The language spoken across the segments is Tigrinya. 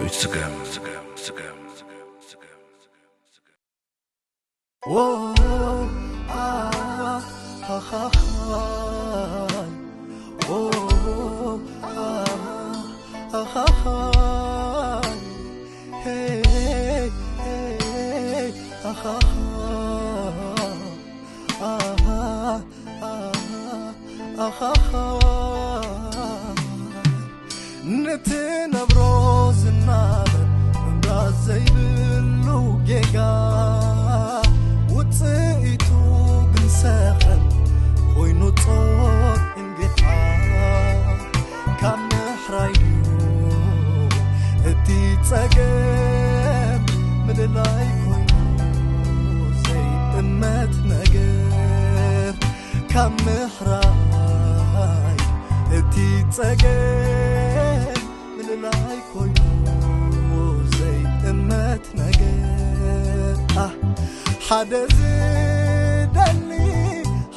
ስገም ንትነብሮ ዝናበር ምምራዝ ዘይብሉ ጌጋ ውፅኢቱ ግን ሰኸን ኮይኑ ጾር እንግዓ ካብ ምሕራይ እዩ እቲ ጸገም ምልላይ ኮይኑ ዘይጥመት ነገር ካብ ምሕራይ እቲ ጸገም ምልላይ ኮይኑ ዘይጥመት ነገር ኣህ ሓደ ዝደሊ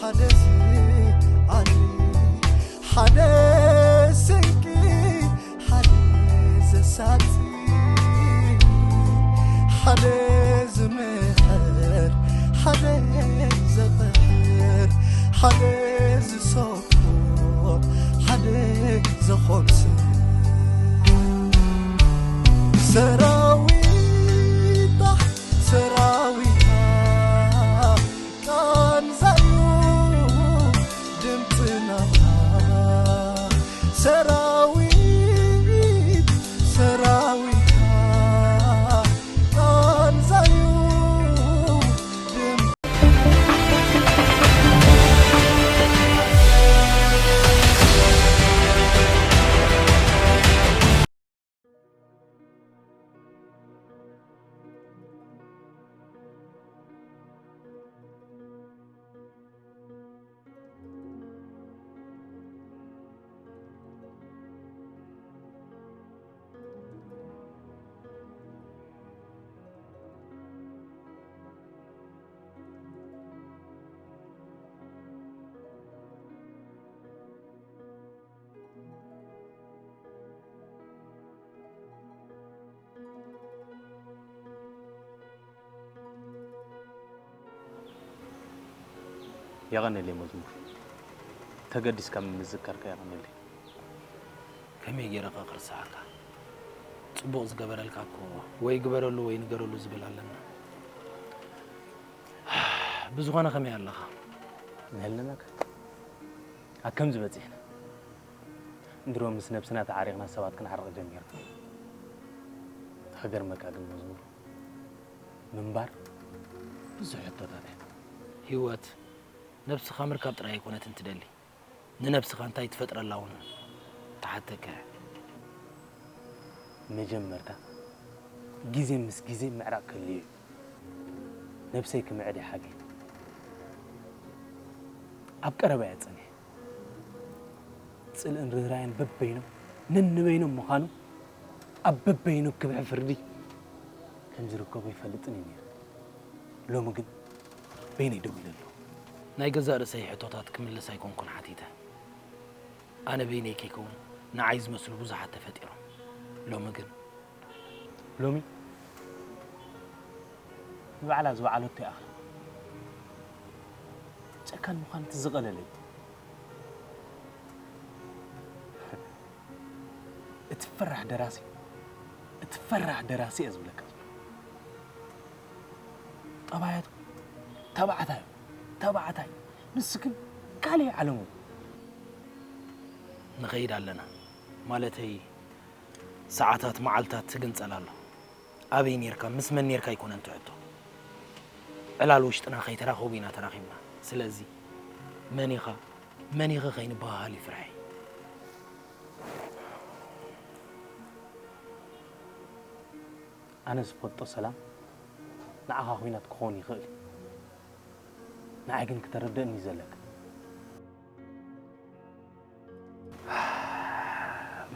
ሓደ ዝዓሊ ሓደ ስንቂ ሓደ ዘሳቲ ሓደ ዝምሕር ሓደ ዘቕሕር ሓደ ዝሰኮ ሓደ ዝኾምስ ሰራዊታ ሰራዊታ ቃንዛዩ ድምፅና ሰራዊት ሰራዊታ ቃንዛዩ ድምፅ የቐንየለይ መዝሙር፣ ተገዲስካ ምዝካርካ የቐንየለይ። ከመይ ገይረ ከ ክርስዓካ? ጽቡቕ ዝገበረልካ እኮ ወይ ግበረሉ ወይ ንገረሉ ዝብል ኣለና። ብዝኾነ ከመይ ኣለኻ? ንህልነናካ ኣብ ከምዚ በጺሕና እንድሮ ምስ ነብስና ተዓሪቕና ሰባት ክንዓርቕ ጀሚርና። ከገርመካ ግን መዝሙር ምንባር ብዙሕ ሕቶታት እያ። ህይወት ነብስኻ ምርካብ ጥራይ ኣይኮነትን ትደሊ፣ ንነብስኻ እንታይ ትፈጥረላ እውን ትሓተካ እያ። መጀመርታ ግዜ ምስ ግዜ ምዕራቕ ከድልዮ እዩ። ነብሰይ ክምዕድ ይሓግይ። ኣብ ቀረባ እየ ጸኒሐ። ጽልእን ርህራሄን በበይኖም ነንበይኖም ምዃኑ ኣብ በበይኑ ክብሒ ፍርዲ ከም ዝርከቦ ይፈልጥን እየ ነይረ። ሎሚ ግን በይነይ ደው ኢለ ኣለኹ። ናይ ገዛእ ርእሰይ ሕቶታት ክምልስ ኣይኮንኩን ሓቲተ። ኣነ በይነይ ከይከውን ንዓይ ዝመስሉ ብዙሓት ተፈጢሮም። ሎሚ ግን ሎሚ ንባዕላ ዝወዓለቶ ይኣኽላ። ጨካን ምዃን እቲ ዝቐለለ እዩ። እቲ ፈራሕ ደራሲ እቲ ፈራሕ ደራሲ እየ ዝብለካ ዘሎ። ጠባያቱ ተባዕታይ እዩ፣ ተባዕታይ። ንሱ ግን ካልእ ዓለሙ። ንኸይድ ኣለና ማለተይ ሰዓታት መዓልታት ትግንጸል ኣሎ። ኣበይ ኔርካ ምስ መን ኔርካ ኣይኮነን እቲ ሕቶ። ዕላል ውሽጥና ከይተራኸቡ ኢና ተራኺብና። ስለዚ መን ኢኻ መን ኢኺ ከይንበሃሃል እዩ ፍርሐይ። ኣነ ዝፈልጦ ሰላም ንዓኻ ኹናት ክኸውን ይኽእል እዩ። ንዓይ ግን ክተረድእኒ እዩ ዘለካ።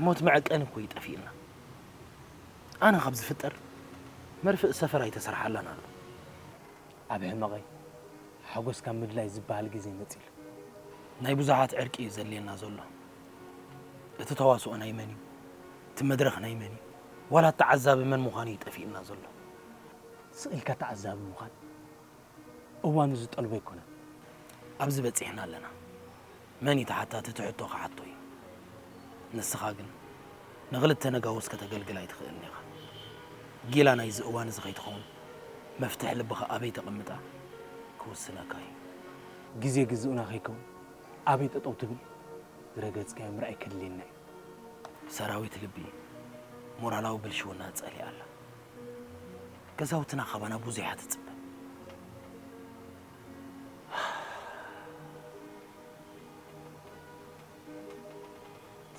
ሞት መዐቀኒ እኮ እዩ ጠፊእና። ኣነ ካብ ዝፍጠር መርፍእ ሰፈር ኣይተሰርሓላን ኣሎ። ኣብ ሕመቐይ ሓጎስ ካብ ምድላይ ዝበሃል ግዜ መጺሉ። ናይ ብዙሓት ዕርቂ እዩ ዘድልየና ዘሎ። እቲ ተዋስኦ ናይ መን እዩ? እቲ መድረኽ ናይ መን እዩ? ዋላ ተዓዛቢ መን ምዃኑ እዩ ጠፊእና ዘሎ። ስቕ ኢልካ ተዓዛቢ ምዃን እዋኑ ዝጠልቦ ኣይኮነን። ኣብዚ በጺሕና ኣለና። መን እዩ ተሓታቲ እቲ ሕቶ ክሓቶ እዩ። ንስኻ ግን ንኽልተ ነጋውስ ከተገልግል ኣይትኽእልን ኢኻ። ጊላ ናይዚ እዋን እዚ ከይትኸውን መፍትሕ ልብኻ ኣበይ ተቐምጣ ክውስነካ እዩ። ግዜ ግዝኡና ከይከውን ኣበይ ጠጠው ትብል ዝረገጽካዮ ምርኣይ ከድልየና እዩ። ሰራዊት ልቢ ሞራላዊ ብልሽውና ጸሊኣ ኣላ። ገዛውትና ካባና ብዙሕ እያ ትጽበ።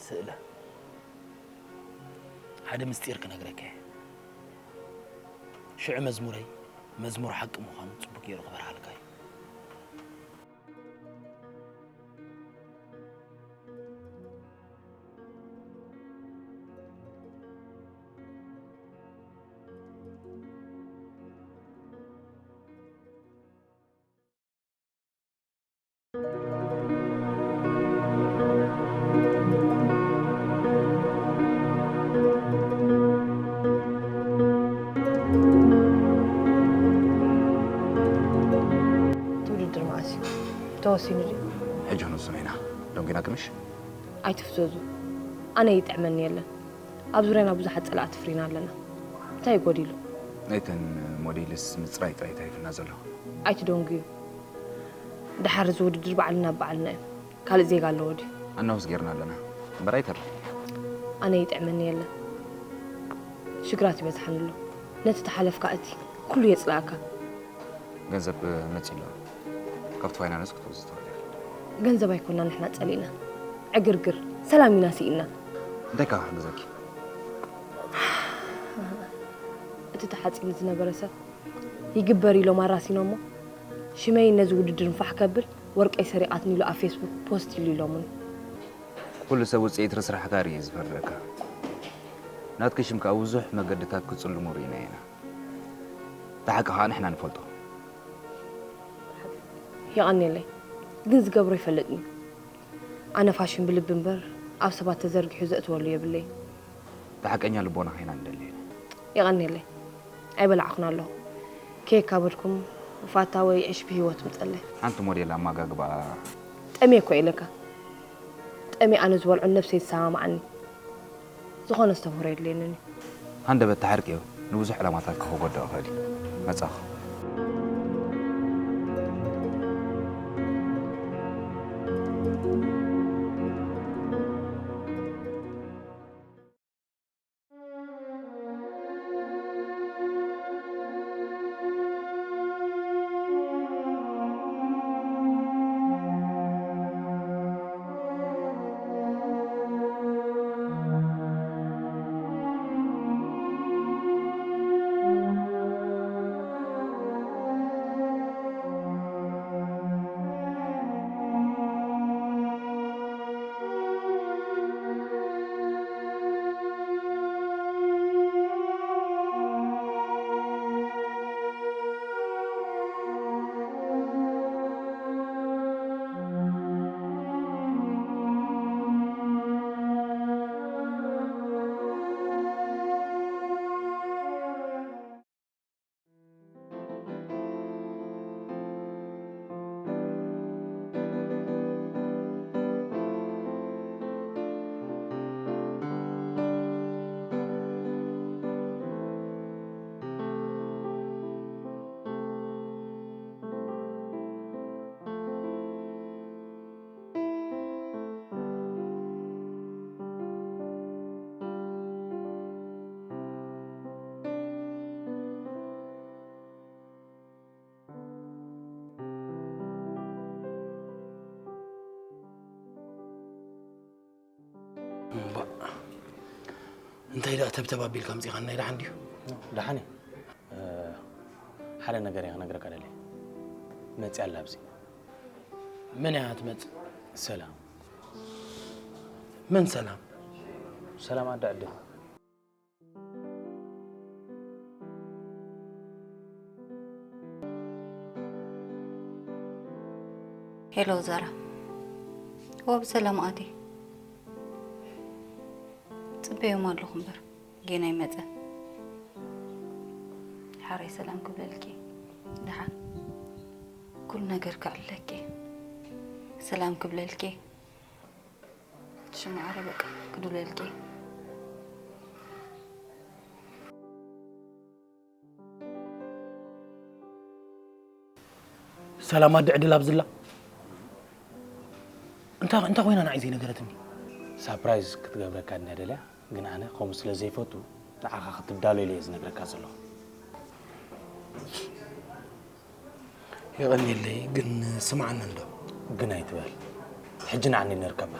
ስእለ ሓደ ምስጢር ክነግረካ እየ። ሽዑ መዝሙረይ መዝሙር ሓቂ ምዃኑ ጽቡቅ ገይሩ ክበርሃልካ እዩ። እቲ ውድድር መዓስ እዩ ተወሲኑ ድዩ? ሕጂ ክንውስኖ ኢና። ደንጒናኪ ምሽ? ኣይትፍዘዙ። ኣነ ይጥዕመኒ የለን። ኣብ ዙርያና ብዙሓት ጸላእቲ ኣፍሪና ኣለና። እንታይ እዩ ጎዲሉ? ናይተን ሞዴልስ ምጽራይ ጥራይ ተሪፍና ዘሎ። ኣይትደንጉዩ። ደሓር እዚ ውድድር ባዕልና ባዕልና እዩ። ካልእ ዜጋ ኣለዎ ድዩ? ኣናውስ ጌርና ኣለና። እምበር ኣይተርፍ። ኣነ ይጥዕመኒ የለን። ሽግራት ይበዝሓኒ ኣሎ። ነቲ ተሓለፍካ እቲ ኩሉ የጽልኣካ። ገንዘብ መጺኡ ኣሎ። ካብቲ ፋይናንስ ክትወስድ ትኽእል ኢኻ። ገንዘብ ኣይኮና ንሕና ጸሊእና። ዕግርግር፣ ሰላም ኢና ስኢና። እንታይ ካብ ክሕግዘኪ? እቲ ተሓጺኒ ዝነበረ ሰብ ይግበር ኢሎም ኣራሲኖሞ። ሽመይ ነዚ ውድድር ንፋሕ ከብል ወርቀይ ሰሪቓትኒ ኢሉ ኣብ ፌስቡክ ፖስት ኢሉ ኢሎምኒ። ኩሉ ሰብ ውጽኢት ርስራሕካ ርኢ እዩ ዝፈርደካ። ናትኪ ሽም ከኣ ብዙሕ መገድታት ክጽልሙ ርኢና ኢና። እቲ ሓቂ ከኣ ንሕና ንፈልጦ። የቐንየለይ፣ ግን ዝገብሮ ይፈልጥኒ። ኣነ ፋሽን ብልቢ እምበር ኣብ ሰባት ተዘርጊሑ ዘእትወሉ የብለይ። እቲ ሓቀኛ ልቦናኻ ኢና ንደሊ። የቐንየለይ፣ ኣይበላዕኹን ኣለኹ። ኬክ ካበልኩም ፋታ ወይ ዕሽቢ ህይወት ምጸለይ። ሓንቲ ሞዴል ኣመጋግባ። ጠምየ እኮ ኢለካ። ጠምየ ኣነ ዝበልዖን ነብሰይ ዝሰማምዓኒ። ዝኾነ ኣስተምህሮ የድልየንን እዩ። ሃንደበት ተሓርቅዮ ንብዙሕ ዕላማታትካ ክጎድኦ ይኽእል እዩ። መጻኹ። እምባእ፣ እንታይ ደኣ ተብተብ ኣቢልካ ኣምጺኻና? ደሓን ድዩ? ደሓን እየ። እ፣ ሓደ ነገር እየ ክነግረካ ደልየ። መጺኣ ኣላ ኣብዚ። መን እያ ትመጽእ? ሰላም። መን ሰላም? ሰላም ኣደ ዕድል። ሄሎ ዛራ፣ እወ ብሰላም ኣትየ። ጽበዮም ኣለኹ እምበር። ጌና ይመጸ። ሓራይ ሰላም ክብለልኪ። ደሓን። ኩሉ ነገር ከዕለኪ። ሰላም ክብለልኪ። ሽማዓረ በቃ ክዱለልኪ። ሰላም ኣደ ዕድል ኣብዝላ። እንታ እንታ ኮይና ንዓይ ዘይነገረትኒ? ሳፕራይዝ ክትገብረካ እንድያ ደልያ፣ ግን ኣነ ከምኡ ስለ ዘይፈቱ ንዓኻ ክትዳሎ ኢለ እየ ዝነግረካ ዘለኹ። የቐንየለይ፣ ግን ስምዓኒ እንዶ። ግን ኣይትበል። ሕጂ ንዓኒ ነርከባ።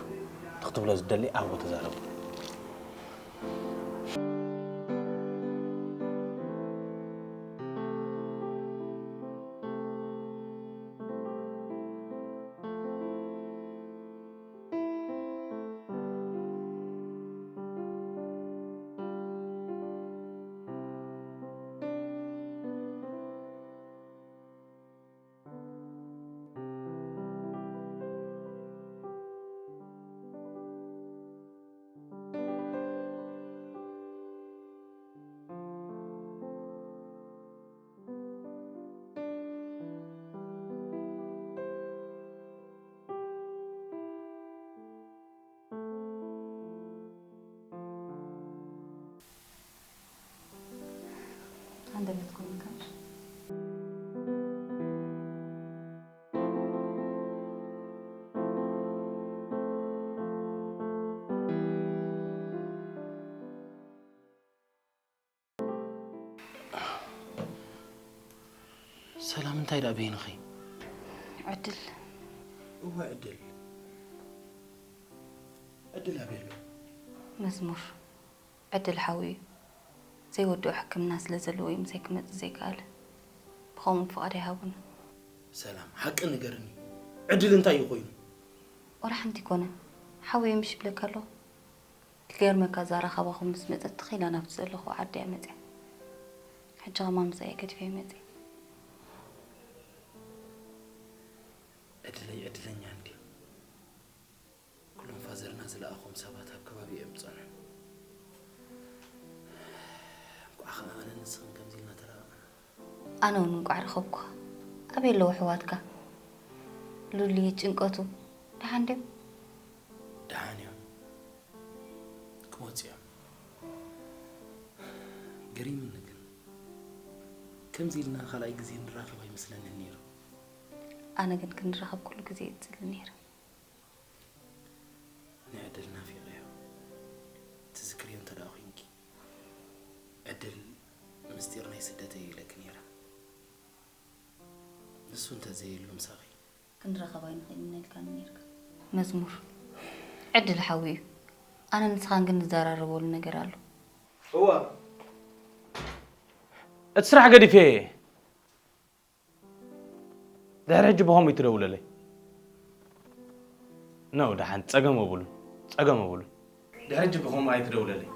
እቲ ክትብሎ ዝደሊ ኣብኡ ተዛረቡ። ሃንደበት ኮይንካሽ። ሰላም እንታይ ደኣ በይንኺ? ዕድል እወ ዕድል። ዕድል ኣበይ ኣሎ? መዝሙር ዕድል ሓውዩ ዘይወድኦ ሕክምና ስለ ዘለዎ እዩ ምሳይ ክመጽእ ዘይከኣለ። ብኸምኡ ፍቓድ ኣይሃቡን። ሰላም ሓቂ ንገርኒ። ዕድል እንታይ እዩ ኮይኑ? ወላ ሓንቲ ኣይኮነን። ሓውዩ ምሽ ይብለካ ኣለኹ። ክገርመካ ዛራ ካባኹም ምስ መጸት ተኺላ ናብቲ ዘለኹ ዓዲ እያ መጽያ። ሕጂ ኸማ ምሳይ ገዲፈ ይመጽእ። ዕድለይ ዕድለኛ እንድዩ። ኩሎም ፋዘርና ዝለኣኾም ሰባት ኣብ ከባቢ እዮም ዝጸንሑ። እንቋዕ ኸዓ ኣነን ንስኽን ከምዚ ኢልና ተራኸብና። ኣነ እውን እንቋዕ ረኸብኩኻ። ኣበይ ኣለዉ ኣሕዋትካ? ሉሊ፣ ጭንቀቱ ደሓን ድዮም? ደሓን እዮም። ክመጹ እዮም። ገሪሙኒ ግን ከምዚ ኢልና ካልኣይ ግዜ ንራኸብ ኣይመስለንን ነይሩ። ኣነ ግን ክንራኸብ ኩሉ ግዜ እጽሊ ነይረ። ንዕድል ናፊቐዮ። ትዝክርዮ እንተ ደኣ ኮይንኪ። ዕድል ምስጢር ናይ ስደተይ ኢለኪ ነይረ። ንሱ እንተ ዘየሉ ምሳኺ። ክንራኸብ ኣይንኽእልን ኢልካኒ ነይርካ። መዝሙር፣ ዕድል ሓውዩ እዩ። ኣነ ንስኻን ግን ንዘራረበሉ ነገር ኣሎ። እዋ። እቲ ስራሕ ገዲፈ እየ። ድሕሪ ሕጂ ብኸምኡ ኣይትደውለለይ። ነው ደሓን ጸገም የብሉን። ጸገም የብሉን። ድሕሪ ሕጂ ብኸምኡ ኣይትደውለለይ።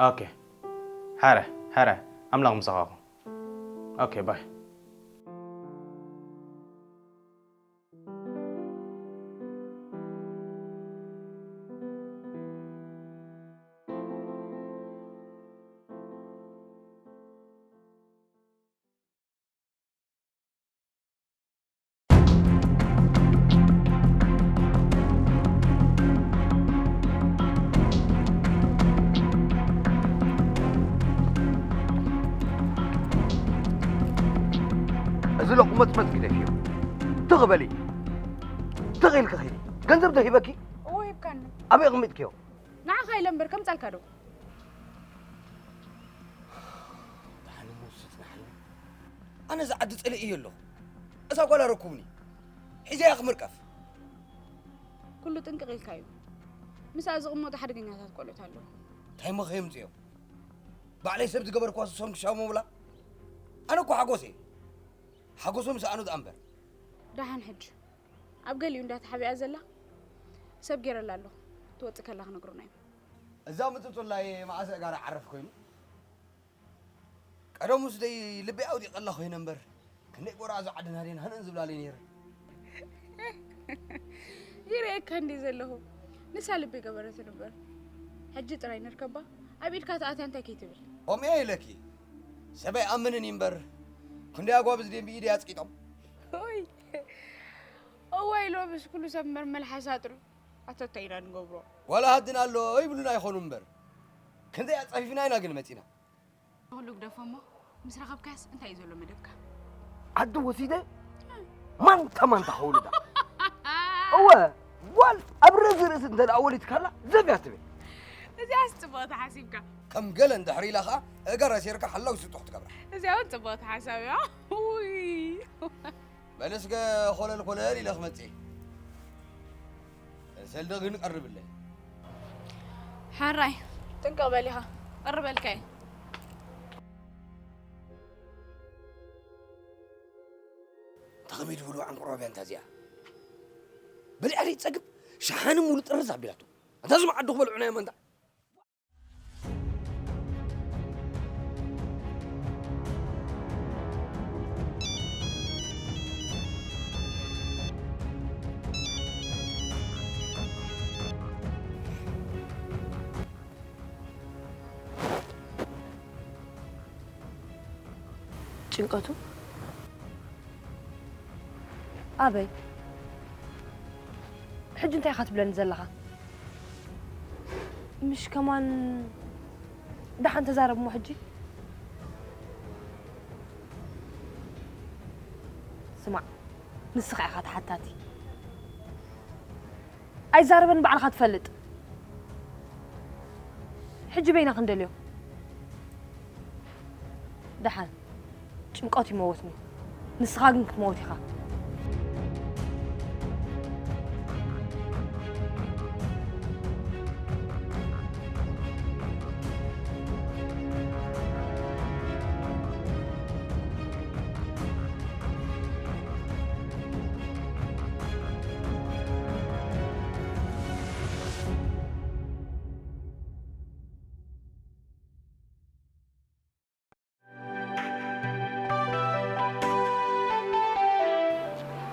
ኦኬ። ሕረ፣ ሕረ። ኣምላኽ ምሳኻ ይኹን። ኦኬ፣ ባይ። እዚ ለቑመጽመጽ ግደፍዮ። ትቕ በሊ። ትቕ ኢልኪ ኺዲ። ገንዘብ ዶ ሂበኪ? እዎ ሂብካኒ። ኣበይ ኣቕሚጥክዮ? ንዓኻ ኢለ እምበር ከምጻልካ ዶ? ደሓን እሞ እሱ ጽናሕኒ። ኣነ እዚ ዓዲ ጸሊኤዮ ኣለኹ። እዛ ጓል ኣረኩብኒ። ሒዘያ ክምርቀፍ። ኩሉ ጥንቅቕ ኢልካዩ። ምስኣ ዝቕመጡ ሓደገኛታት ቆልዑት ኣለዉ። እንታይ እሞ ከየምጽኦም? ባዕለይ ሰብ ዝገበርክዋ ንሶም ክሻመሙላ? ኣነ እኮ ሓጎስ እየ። ሓጎሶም ይስኣኑ ደኣ እምበር። ደሓን ሕጂ ኣብ ገሊኡ እንዳተሓቢኣ ዘላ ሰብ ገይረላ ኣለኹ። ትወጽእ ከላ ክነግሩና እዮም። እዛ ምጥጡላይ መዓስ ኣእጋራ ዓረፍ ኮይኑ? ቀደሙስ ደይ ልበይ ኣውዲቐላ ኮይነ እምበር ክንደይ ጎራዙ ዓድና ደን ሃነን ዝብላለይ ነይረ። ይርእየካ እንዲ ዘለኹ ንሳ ልቢ ገበረትን እምበር። ሕጂ ጥራይ ንርከባ፣ ኣብ ኢድካ ተኣትያ እንታይ ከይትብል። ከምኡ እየ ኢለኪ። ሰብ ኣይኣምንን እዩ እምበር፣ ክንደይ ኣጓብዝ ደም ብኢደይ ኣጽቂጦም። ኦይ፣ እዋይ፣ ሎምስ ኩሉ ሰብ መርመል ሓሳጥሩ። ኣቶ እንታይ ኢና ንገብሮ? ዋላ ሃድና ኣሎ ይብሉና ይኾኑ እምበር፣ ክንደይ ኣጸፊፍና ኢና ግን መጺና። ኩሉ ግደፎ እሞ፣ ምስ ረኸብካያስ እንታይ እዩ ዘሎ መደብካ? ዓዲ ወሲደ ማንታ ማንታ ከውልዳ። እወ፣ ጓል ኣብ ርእሲ ርእሲ እንተ ደኣ ወሊድካላ ዘብ እያ ትብል። እዚኣስ ጽቡቕ ተሓሲብካ። ከም ገለ እንድሕር ኢላ ኸኣ እገር ኣሲርካ ሓላው ስጡሕ ትገብራ። እዚኣ እውን ጽቡቕቲ ሓሳብ እያ። ውይ። በልስገ ኮለል ኮለል ኢለ ክመጽእ። ሰልደ ግን ቀርብለ። ሓራይ፣ ጥንቅቕ በል ኢኻ። ቀርበልካ እየ። እንተ ከመይ ድብሉ ዕንቁሮብያ እንታ እዚኣ። በሊዓ ዘይትጸግብ ሸሓኒ ሙሉ ጥርዝ ኣቢላቶ። እንታ እዞም ዓዲ ክበልዑና እዮም እንታ። ጭንቀቱ ኣበይ? ሕጂ እንታይ ኢኻ ትብለኒ ዘለኻ? ምሽ ከማን ደሓን ተዛረብ እሞ ሕጂ። ስማዕ፣ ንስኻ ኢኻ ተሓታቲ። ኣይዛረበን ባዕልኻ ትፈልጥ። ሕጂ በይና ክንደልዮ። ደሓን ጭንቀቱ ይመወትኒ። ንስኻ ግን ክትመውት ኢኻ።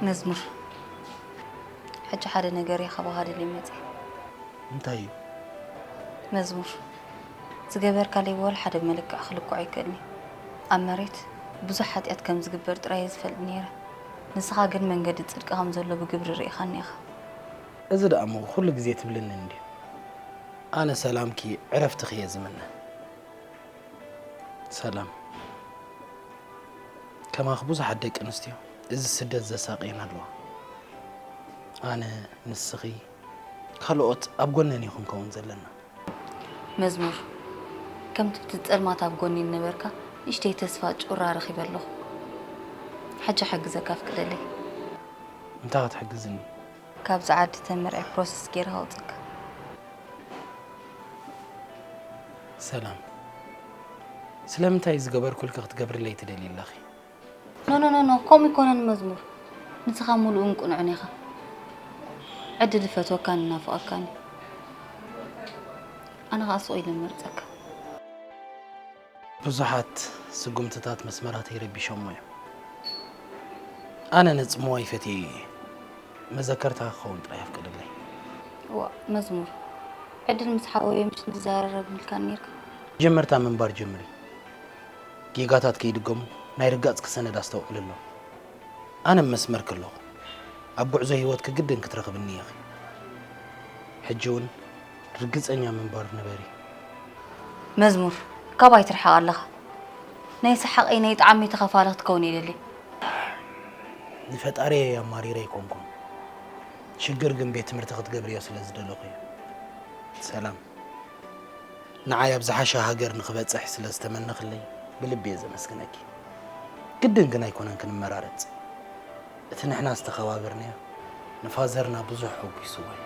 መዝሙር፣ ሕጂ ሓደ ነገር እየ ካባኻ ደልየ መጽየ። እንታይ እዩ? መዝሙር፣ ዝገበርካለይ ብወላ ሓደ መለክዕ ክልክዖ ኣይክእልን እዩ። ኣብ መሬት ብዙሕ ሓጢኣት ከም ዝግበር ጥራይ እየ ዝፈልጥ ነይረ። ንስኻ ግን መንገዲ ጽድቂ ከም ዘሎ ብግብሪ ርኢኻኒ ኢኻ። እዚ ደኣ እሞ ኩሉ ግዜ ትብልኒ እንድዩ። ኣነ ሰላምኪ ዕረፍትኺ እየ ዝምነ። ሰላም፣ ከማኺ ብዙሓት ደቂ ኣንስትዮ እዚ ስደት ዘሳቕየን ኣለዋ። ኣነ፣ ንስኺ፣ ካልኦት ኣብ ጎነን እዩ ክንከውን ዘለና። መዝሙር፣ ከምቲ ብቲ ጸልማት ኣብ ጎኒ ዝነበርካ ንእሽተይ ተስፋ ጩራ ረኺበ ኣለኹ። ሕጂ ክሕግዘካ ኣፍቅደለይ። እንታይ ክትሕግዝኒ? ካብዚ ዓዲ ተመርዒ ፕሮሰስ ገይረ ከውጽካ። ሰላም፣ ስለምንታይ ዝገበርኩልኪ ክትገብርለይ ትደልዪ ኣለኺ? ኖ፣ ኖ፣ ኖ፣ ኖ፣ ከምኡ ኣይኮነን መዝሙር። ንስኻ ምሉእን ቅኑዕን ኢኻ። ዕድል እፈትወካን እናፍቐካን እዩ። ኣነ ኸኣ ስቕ ኢለ እመርጸካ። ብዙሓት ስጉምትታት መስመራተይ ረቢሾሞ እዮም። ኣነ ነጽምዋ ይፈትየዮ እየ። መዘከርታ ክኸውን ጥራይ ኣፍቅድለይ። እዋእ፣ መዝሙር፣ ዕድል ምስ ሓወየ ምሽ ንዘራረብ ኢልካኒ ነይርካ? መጀመርታ ምንባር ጀምሪ። ጌጋታት ከይድገሙ ናይ ርጋጽኪ ሰነድ ኣስተውዕሊ ኣሎ። ኣነ ኣብ መስመርኪ ኣለኹ። ኣብ ጉዕዞ ህይወትኪ ግድን ክትረኽብኒ ኢኺ። ሕጂ እውን ርግጸኛ ምንባር ንበሪ። መዝሙር፣ ካባይ ትርሕቕ ኣለኻ። ናይ ሰሓቐይ ናይ ጣዕመይ ተኻፋሊ ክትከውን እየ ደሊ። ንፈጣሪየይ ኣማሪረ ኣይኮንኩን። ሽግር ግን ቤት ትምህርቲ ክትገብርዮ ስለ ዝደለኹ እዩ። ሰላም። ንዓይ ኣብ ዝሓሸ ሃገር ንኽበጽሕ ስለ ዝተመነኽለይ ብልቢ እየ ዘመስግነኪ። ግድን ግን ኣይኮነን ክንመራረጽ። እቲ ንሕና ዝተኸባበርናዮ ንፋዘርና ብዙሕ ኣጒስዎ እዩ።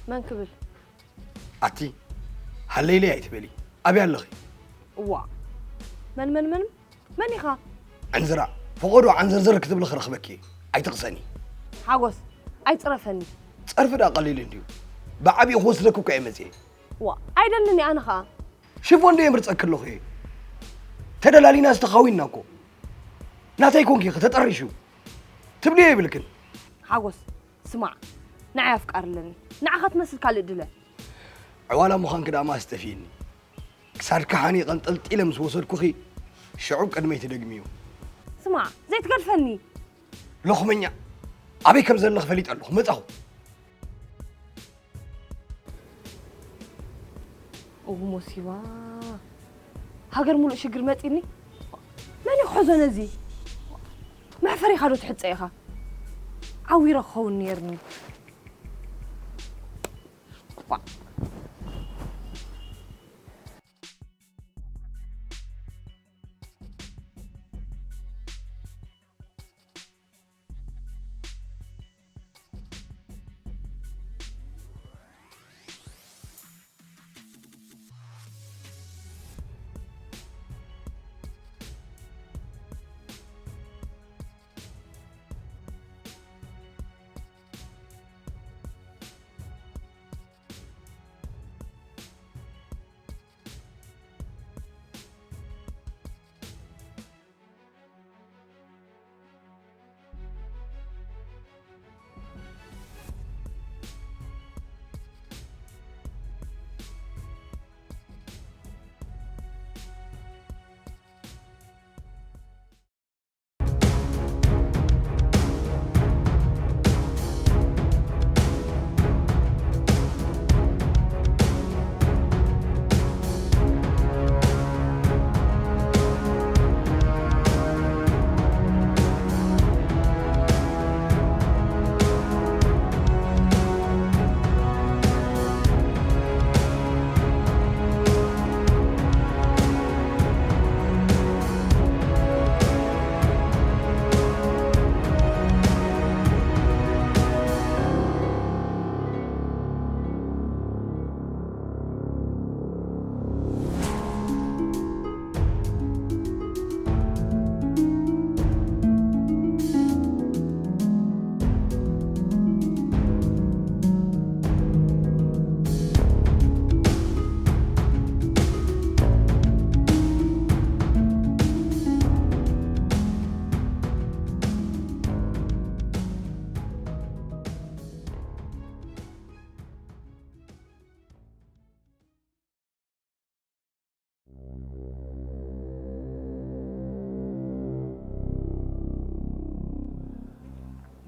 መን ክብል? ኣቲ ሃለይለይ ኣይትበሊ። ኣበይ ኣለኺ? እዋ፣ መን መን መን መን ኢኻ? ዕንዝራ፣ ፈቐዶ ዓንዘርዘር ክትብሊ ክረኽበኪ ኣይትቕሰኒ። ሓጎስ፣ ኣይጽረፈኒ። ጸርፊ ዳ ቀሊል እንድዩ። ብዓቢኡ ክወስደኪ እኮ እየ መጽየ። ዋ፣ ኣይደልን ኣነ ኸኣ። ሽፎን ዶ የምርጸኪ ኣለኹ እየ። ተደላሊና ዝተኻዊና እኮ። ናተይ ኮንኪ ተጠሪሹ ትብልዮ የብልክን። ሓጎስ፣ ስማዕ፣ ንዓይ ኣፍቃሪ ኣለኒ። ንዓኻ ትመስል ካልእ ድለ። ዕዋላ ምዃንኪ ደኣ መኣስ ጠፊእኒ። ክሳድኪ ሓኒቐ ኣንጠልጢለ ምስ ወሰድኩኺ ሽዑ ቅድመይ ትደግምዮ። ስማዕ፣ ዘይትገድፈኒ። ሎኽመኛ፣ ኣበይ ከም ዘለኺ ፈሊጠ ኣለኹ። መጻኹ። እው ሞሲባ፣ ሃገር ሙሉእ ሽግር መጺኒ። መን እዩ ክሕዞ ነዚ? መሕፈሪኻ ዶ ትሕጸ ኢኻ? ዓዊረ ክኸውን ነይርኒ። ኳ።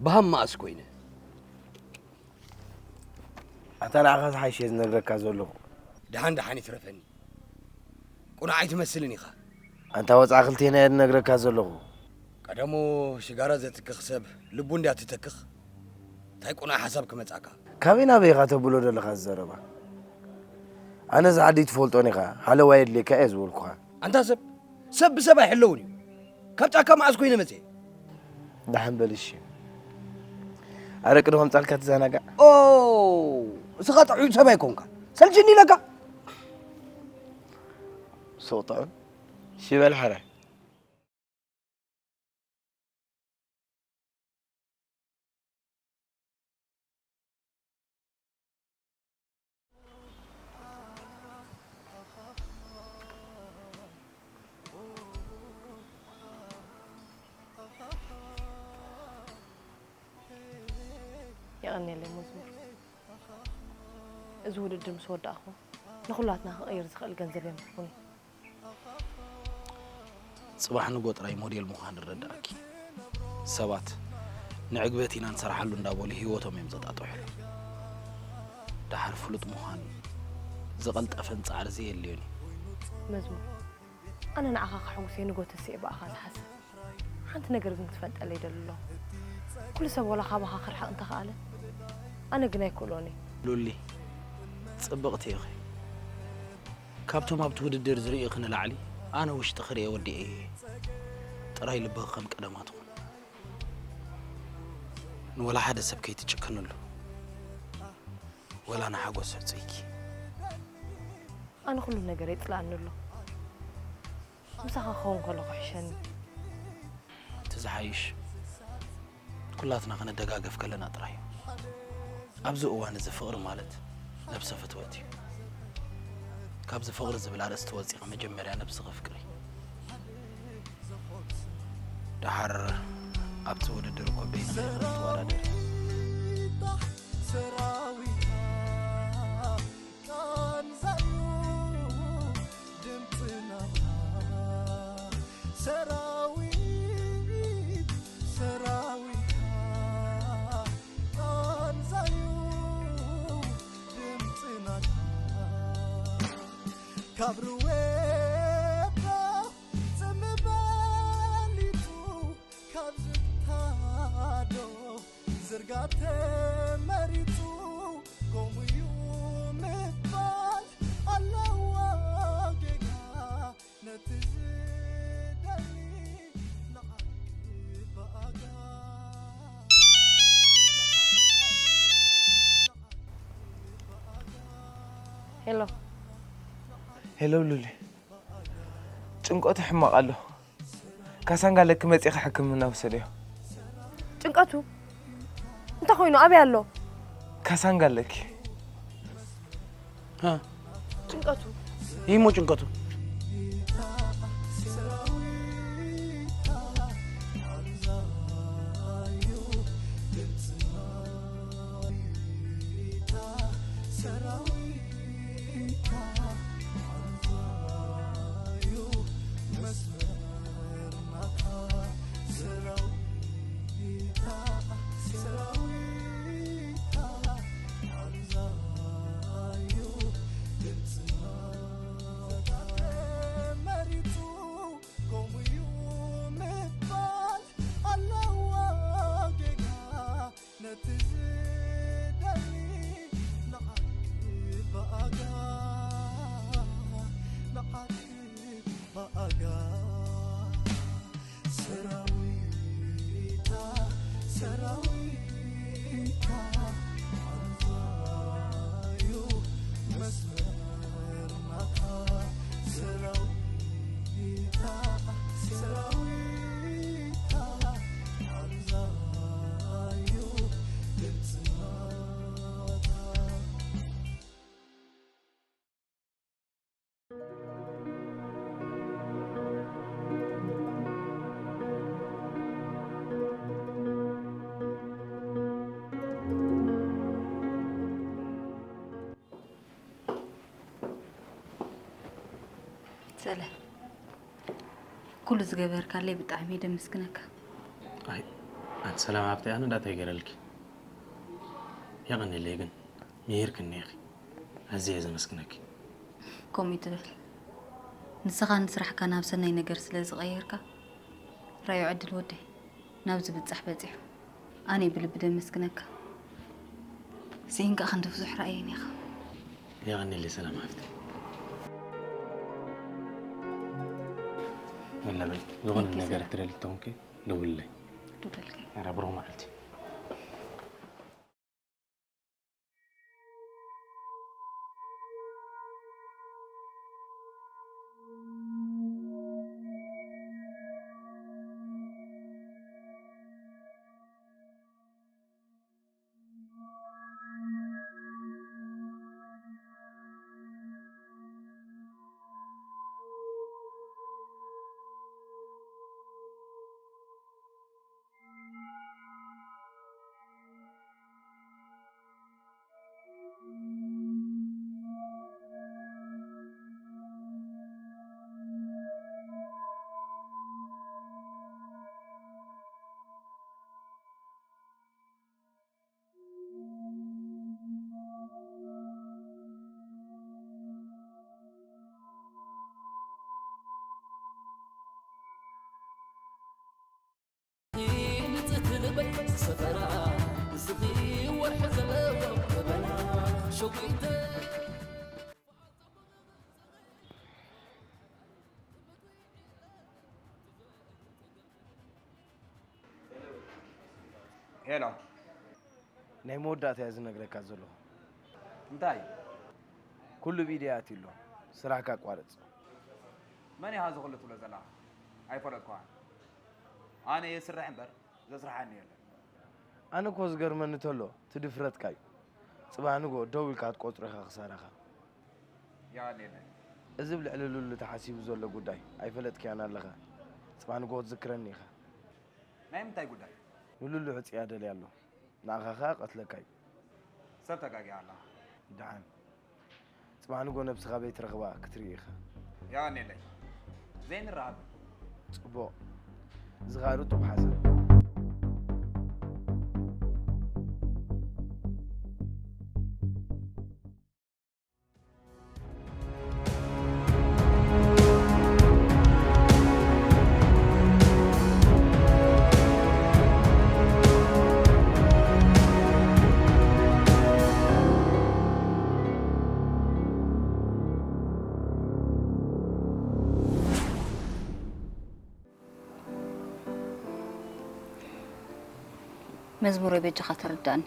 ብሃም መኣስ ኮይነ? ኣታ ንዓኻ ዝሓሸ ዝነግረካ ዘለኹ። ደሓን ደሓን ይትረፈኒ። ቁኑዕ ኣይትመስልን ኢኻ። ኣንታ ወጻ ክልቴና እየ ዝነግረካ ዘለኹ። ቀደሙ ሽጋራ ዘትክኽ ሰብ ልቡ እንድያ ትተክኽ። እንታይ ቁኑዕ ሓሳብ ክመጻካ? ካበይ ናበይ ኢኻ ተብሎ ዘለኻ ዘረባ? ኣነ እዚ ዓዲ ትፈልጦን ኢኻ፣ ሓለዋ የድልየካ እየ ዝበልኩኻ። ኣንታ ሰብ፣ ሰብ ብሰብ ኣይሕለውን እዩ። ካብ ጫካ መዓስ ኮይነ መጽየ? ደሓን በል እሺ። ኣረቂ ዶ ከምጻልካ ትዘናጋዕ? ኦ፣ እስኻ ጥዑይ ሰብ ኣይኮንካ። ሰልችኒ ኢለካ። ሱቕ ጥዑም። እሺ በል ሓራይ። የቐንየለይ መዝሙር። እዚ ውድድር ምስ ወዳእኹ ንኹላትና ክቕይር ዝኽእል ገንዘብ የምርኹኒ። ጽባሕ ንጎ ጥራይ ሞዴል ምዃን ይረዳእኪ። ሰባት ንዕግበት ኢና ንሰርሓሉ እንዳበሉ ህይወቶም እዮም ዘጣጥሑሉ። ደሓር ፍሉጥ ምዃን ዝቐልጠፈን ጻዕሪ ዘየድልዮን እዩ። መዝሙር፣ ኣነ ንዓኻ ከሐጉሰ ንጎ ተሲኤ ብኣኻ ዝሓስብ። ሓንቲ ነገር ግን ክትፈልጠለይ ይደሊ ኣለኹ። ኩሉ ሰብ ዋላ ካባኻ ክርሕቕ እንተኸኣለ፣ ኣነ ግን ኣይክእሎን እየ። ሉሊ፣ ጽብቕቲ ኢኺ። ካብቶም ኣብቲ ውድድር ዝርእዩኺ ንላዕሊ ኣነ ውሽጢ ክርእየ ወዲኤ እየ። ጥራይ ልብኺ ከም ቀደማ ትኹን። ንወላ ሓደ ሰብ ከይትጭክንሉ። ወላ ንሓጎስ ሕጹይኪ። ኣነ ኩሉ ነገር ይጽላኣኒ ኣሎ። ምሳኻ ክኸውን ከሎ ክሕሸኒ። እቲ ዝሓይሽ ኩላትና ክንደጋገፍ ከለና ጥራይ እዩ። ኣብዚ እዋን እዚ ፍቕሪ ማለት ነብሰ ፍትወት እዩ። ካብዚ ፍቕሪ ዝብል ኣርእስቲ ወፂኻ መጀመርያ ነብስኺ ኣፍቅሪ። ደሓር ኣብቲ ውድድር እኮ በይንኺ ኢኺ ትወዳደሪ። ሰራዊታ ቃንዛዩ ድምፅና ሰራዊት ሰራዊታ ቃንዛዩ ድምፅና ካብ ርዌታ ጽምበሊቱ ካብ ዝታዶ ዝርጋተ መሪቱ ከምኡ እዩ ምባል ኣለዎ ጌጋ ነቲ ዝደሊ ንዓኪ ብኣጋ ሄሎ ሄሎ ሉሊ፣ ጭንቀቱ ሕማቕ ኣሎ። ካሳንጋ ለኪ መፂእኺ ሕክምና ውሰድዮ። ጭንቀቱ እንታይ ኮይኑ ኣበይ ኣሎ? ካሳንጋ ለኪ ሃ፣ ጭንቀቱ ይሞ ጭንቀቱ መሪጹ ከምኡ እዩ ምባል ኣለዎ ጌጋ ነቲ ዝደሊ ንዓኪ ብኣጋ ንዓኪ ብኣጋ ሰራዊታ ሰራዊታ ኣንዛዩ መስመር ናታ ሰራዊታ ሰራዊታ ኣንዛዩ ድምፅና ሰለ ኩሉ ዝገበርካለይ ብጣዕሚ እየ ደመስግነካ። ኣይ ኣንቲ ሰላም ሃብተይ ኣነ እንዳታይ ገረልኪ። የቐንየለይ ግን ምሂርክኒ ኢኺ። ኣዝየ እየ ዘመስግነኪ። ከምኡ ትበል ንስኻ ንስራሕካ ናብ ሰናይ ነገር ስለ ዝቐየርካ ራዮ ዕድል ወደይ ናብ ዝብጻሕ በጺሑ። ኣነ ብልቢ ደመስግነካ። ስኢንካ ክንዲ ብዙሕ ርኣየን ኢኻ። የቐንየለይ ሰላም ሃብተይ። ወላ በል ዝኾነ ነገር ትደሊ ተኾንኪ ደውልለይ። ዱደልከ ኧረ ብሩኽ መዓልቲ። ሄሎ፣ ናይ መወዳእታ እየ ዝነግረካ ዘለኹ። እንታይ? ኩሉ ብኢደይ ኣትዩ ኣሎ። ስራሕካ ኣቋርጽ። መን ኢኻ እዚ ኩሉ ትብሎ ዘለኻ? ኣይፈለጥኩኻን። ኣነ እየ ዝስርሕ እምበር ዘስርሓኒ የለን። ኣነ እኮ ዝገርመኒ ተሎ እቲ ድፍረትካ እዩ። ጽባሕ ንግሆ ደው ኢልካ ክትቆጽሮ ኢኻ ክሳራኻ። የቐንየለይ። እዚ ኣብ ልዕሊ ሉሉ ተሓሲቡ ዘሎ ጉዳይ ኣይፈለጥክያን ኣለኻ። ጽባሕ ንግሆ ትዝክረኒ ኢኻ። ናይ ምንታይ ጉዳይ? ንሉሉ ሕጽያ ደልያ ኣሎ። ንኣኻ ኸኣ ቀትለካ እዩ። ሰብ ተጋጊኻ ኣለኻ። ደሓን። ጽባሕ ንግሆ ነብስኻ በይትረኽባ ክትርኢ ኢኻ። የቐንየለይ። ዘይንራኸብ። ጽቡቕ። እዚ ኸኣ ርጡብ ሓሳብ። መዝሙረይ በጃኻ ተረዳእኒ።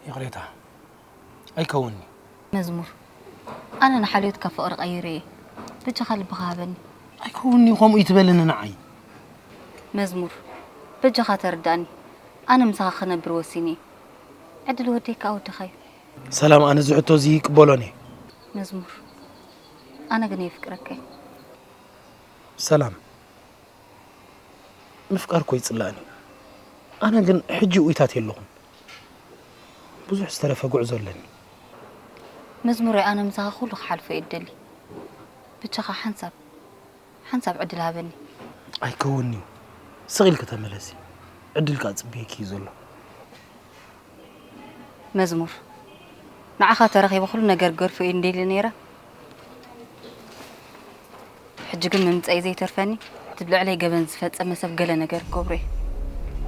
ይቕሬታ ኣይከውንኒ። መዝሙር፣ ኣነ ንሓልዮት ካብ ፍቕሪ ቀይረ እየ። በጃኻ ልብኻ ሃበኒ። ኣይከውንኒ ከምኡ ይትበልኒ ንዓይ። መዝሙር፣ በጃኻ ተረዳእኒ። ኣነ ምሳኻ ክነብር ወሲነ እየ። ዕድል ወደይ ከኣ ወድኻ እዩ። ሰላም፣ ኣነ እዚ ሕቶ እዚ ይቅበሎን እየ። መዝሙር፣ ኣነ ግን የፍቅረካ እየ። ሰላም፣ ምፍቃር እኮ ይጽላእኒ። ኣነ ግን ሕጂ ውኢታት የለኹን። ብዙሕ ዝተረፈ ጉዕዞ ኣለኒ። መዝሙረይ፣ ኣነ ምሳኻ ኩሉ ክሓልፎ እየ እደሊ። ብቻኻ ሓንሳብ ሓንሳብ ዕድል ሃበኒ። ኣይከውንዩ፣ ስቕ ኢልኪ ተመለሲ። ዕድል ከኣ ጽብየኪ እዩ ዘሎ። መዝሙር፣ ንዓኻ ተረኺበ ኩሉ ነገር ገርፎ እየ እንደሊ ነይረ። ሕጂ ግን ምምጸኢ ዘይተርፈኒ፣ እቲ ብልዕለይ ገበን ዝፈጸመ ሰብ ገለ ነገር ክገብሮ እየ።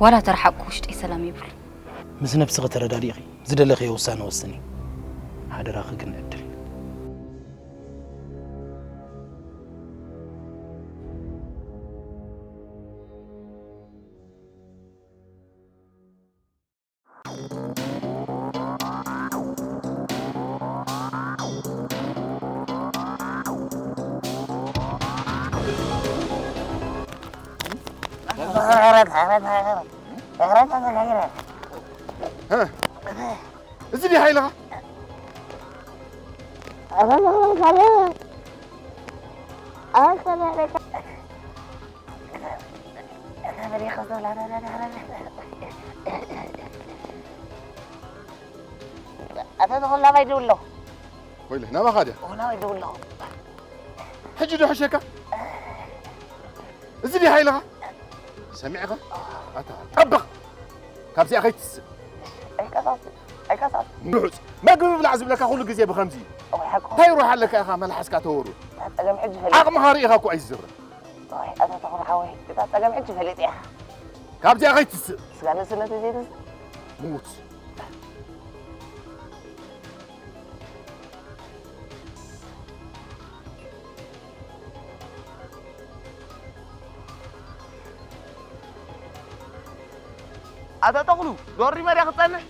ዋላ ተረሓቕኩ ውሽጠይ ሰላም ይብል። ምስ ነብስኺ ተረዳዲእኺ ዝደለኽዮ ውሳነ ወስኒ። ሓደራኺ ግን ዕድል። እዚ ድዩ ሓይልኻ? ኣታ ተኾላ ባይ ደውሎ። ወይለ ናባኻ ድያ? ሆና ባይ ደውሎ። ሕጂ ዶ ሕሸካ? እዚ ድዩ ሓይልኻ? ሰሚዕኻ? ኣታ ጠብቕ! ካብዚኣ ከይትስእ። ኣይቀሳስ ኣይቀሳስ። ምሑጽ መግቢ ብላዕ ዝብለካ ኩሉ ግዜ ብኸምዚ እዩ። ወይ ሓቁ። እንታይ ይሩሕ ኣለካ ኢኻ መልሓስካ ተወሩ? ጸገም ሕጂ ፈለ። ዓቕምኻ ርኢኻ እኮ ኣይዝረብ። ወይ ኣታ ተኾላ ሓወይ። እታ ጸገም ሕጂ ፈለጥ እያ። ካብዚኣ ከይትስእ። ስጋ ንስነት ዘይትስእ። ምዉት። ኣታ ተኽሉ ዶሪ መርያ ክጸንሕ።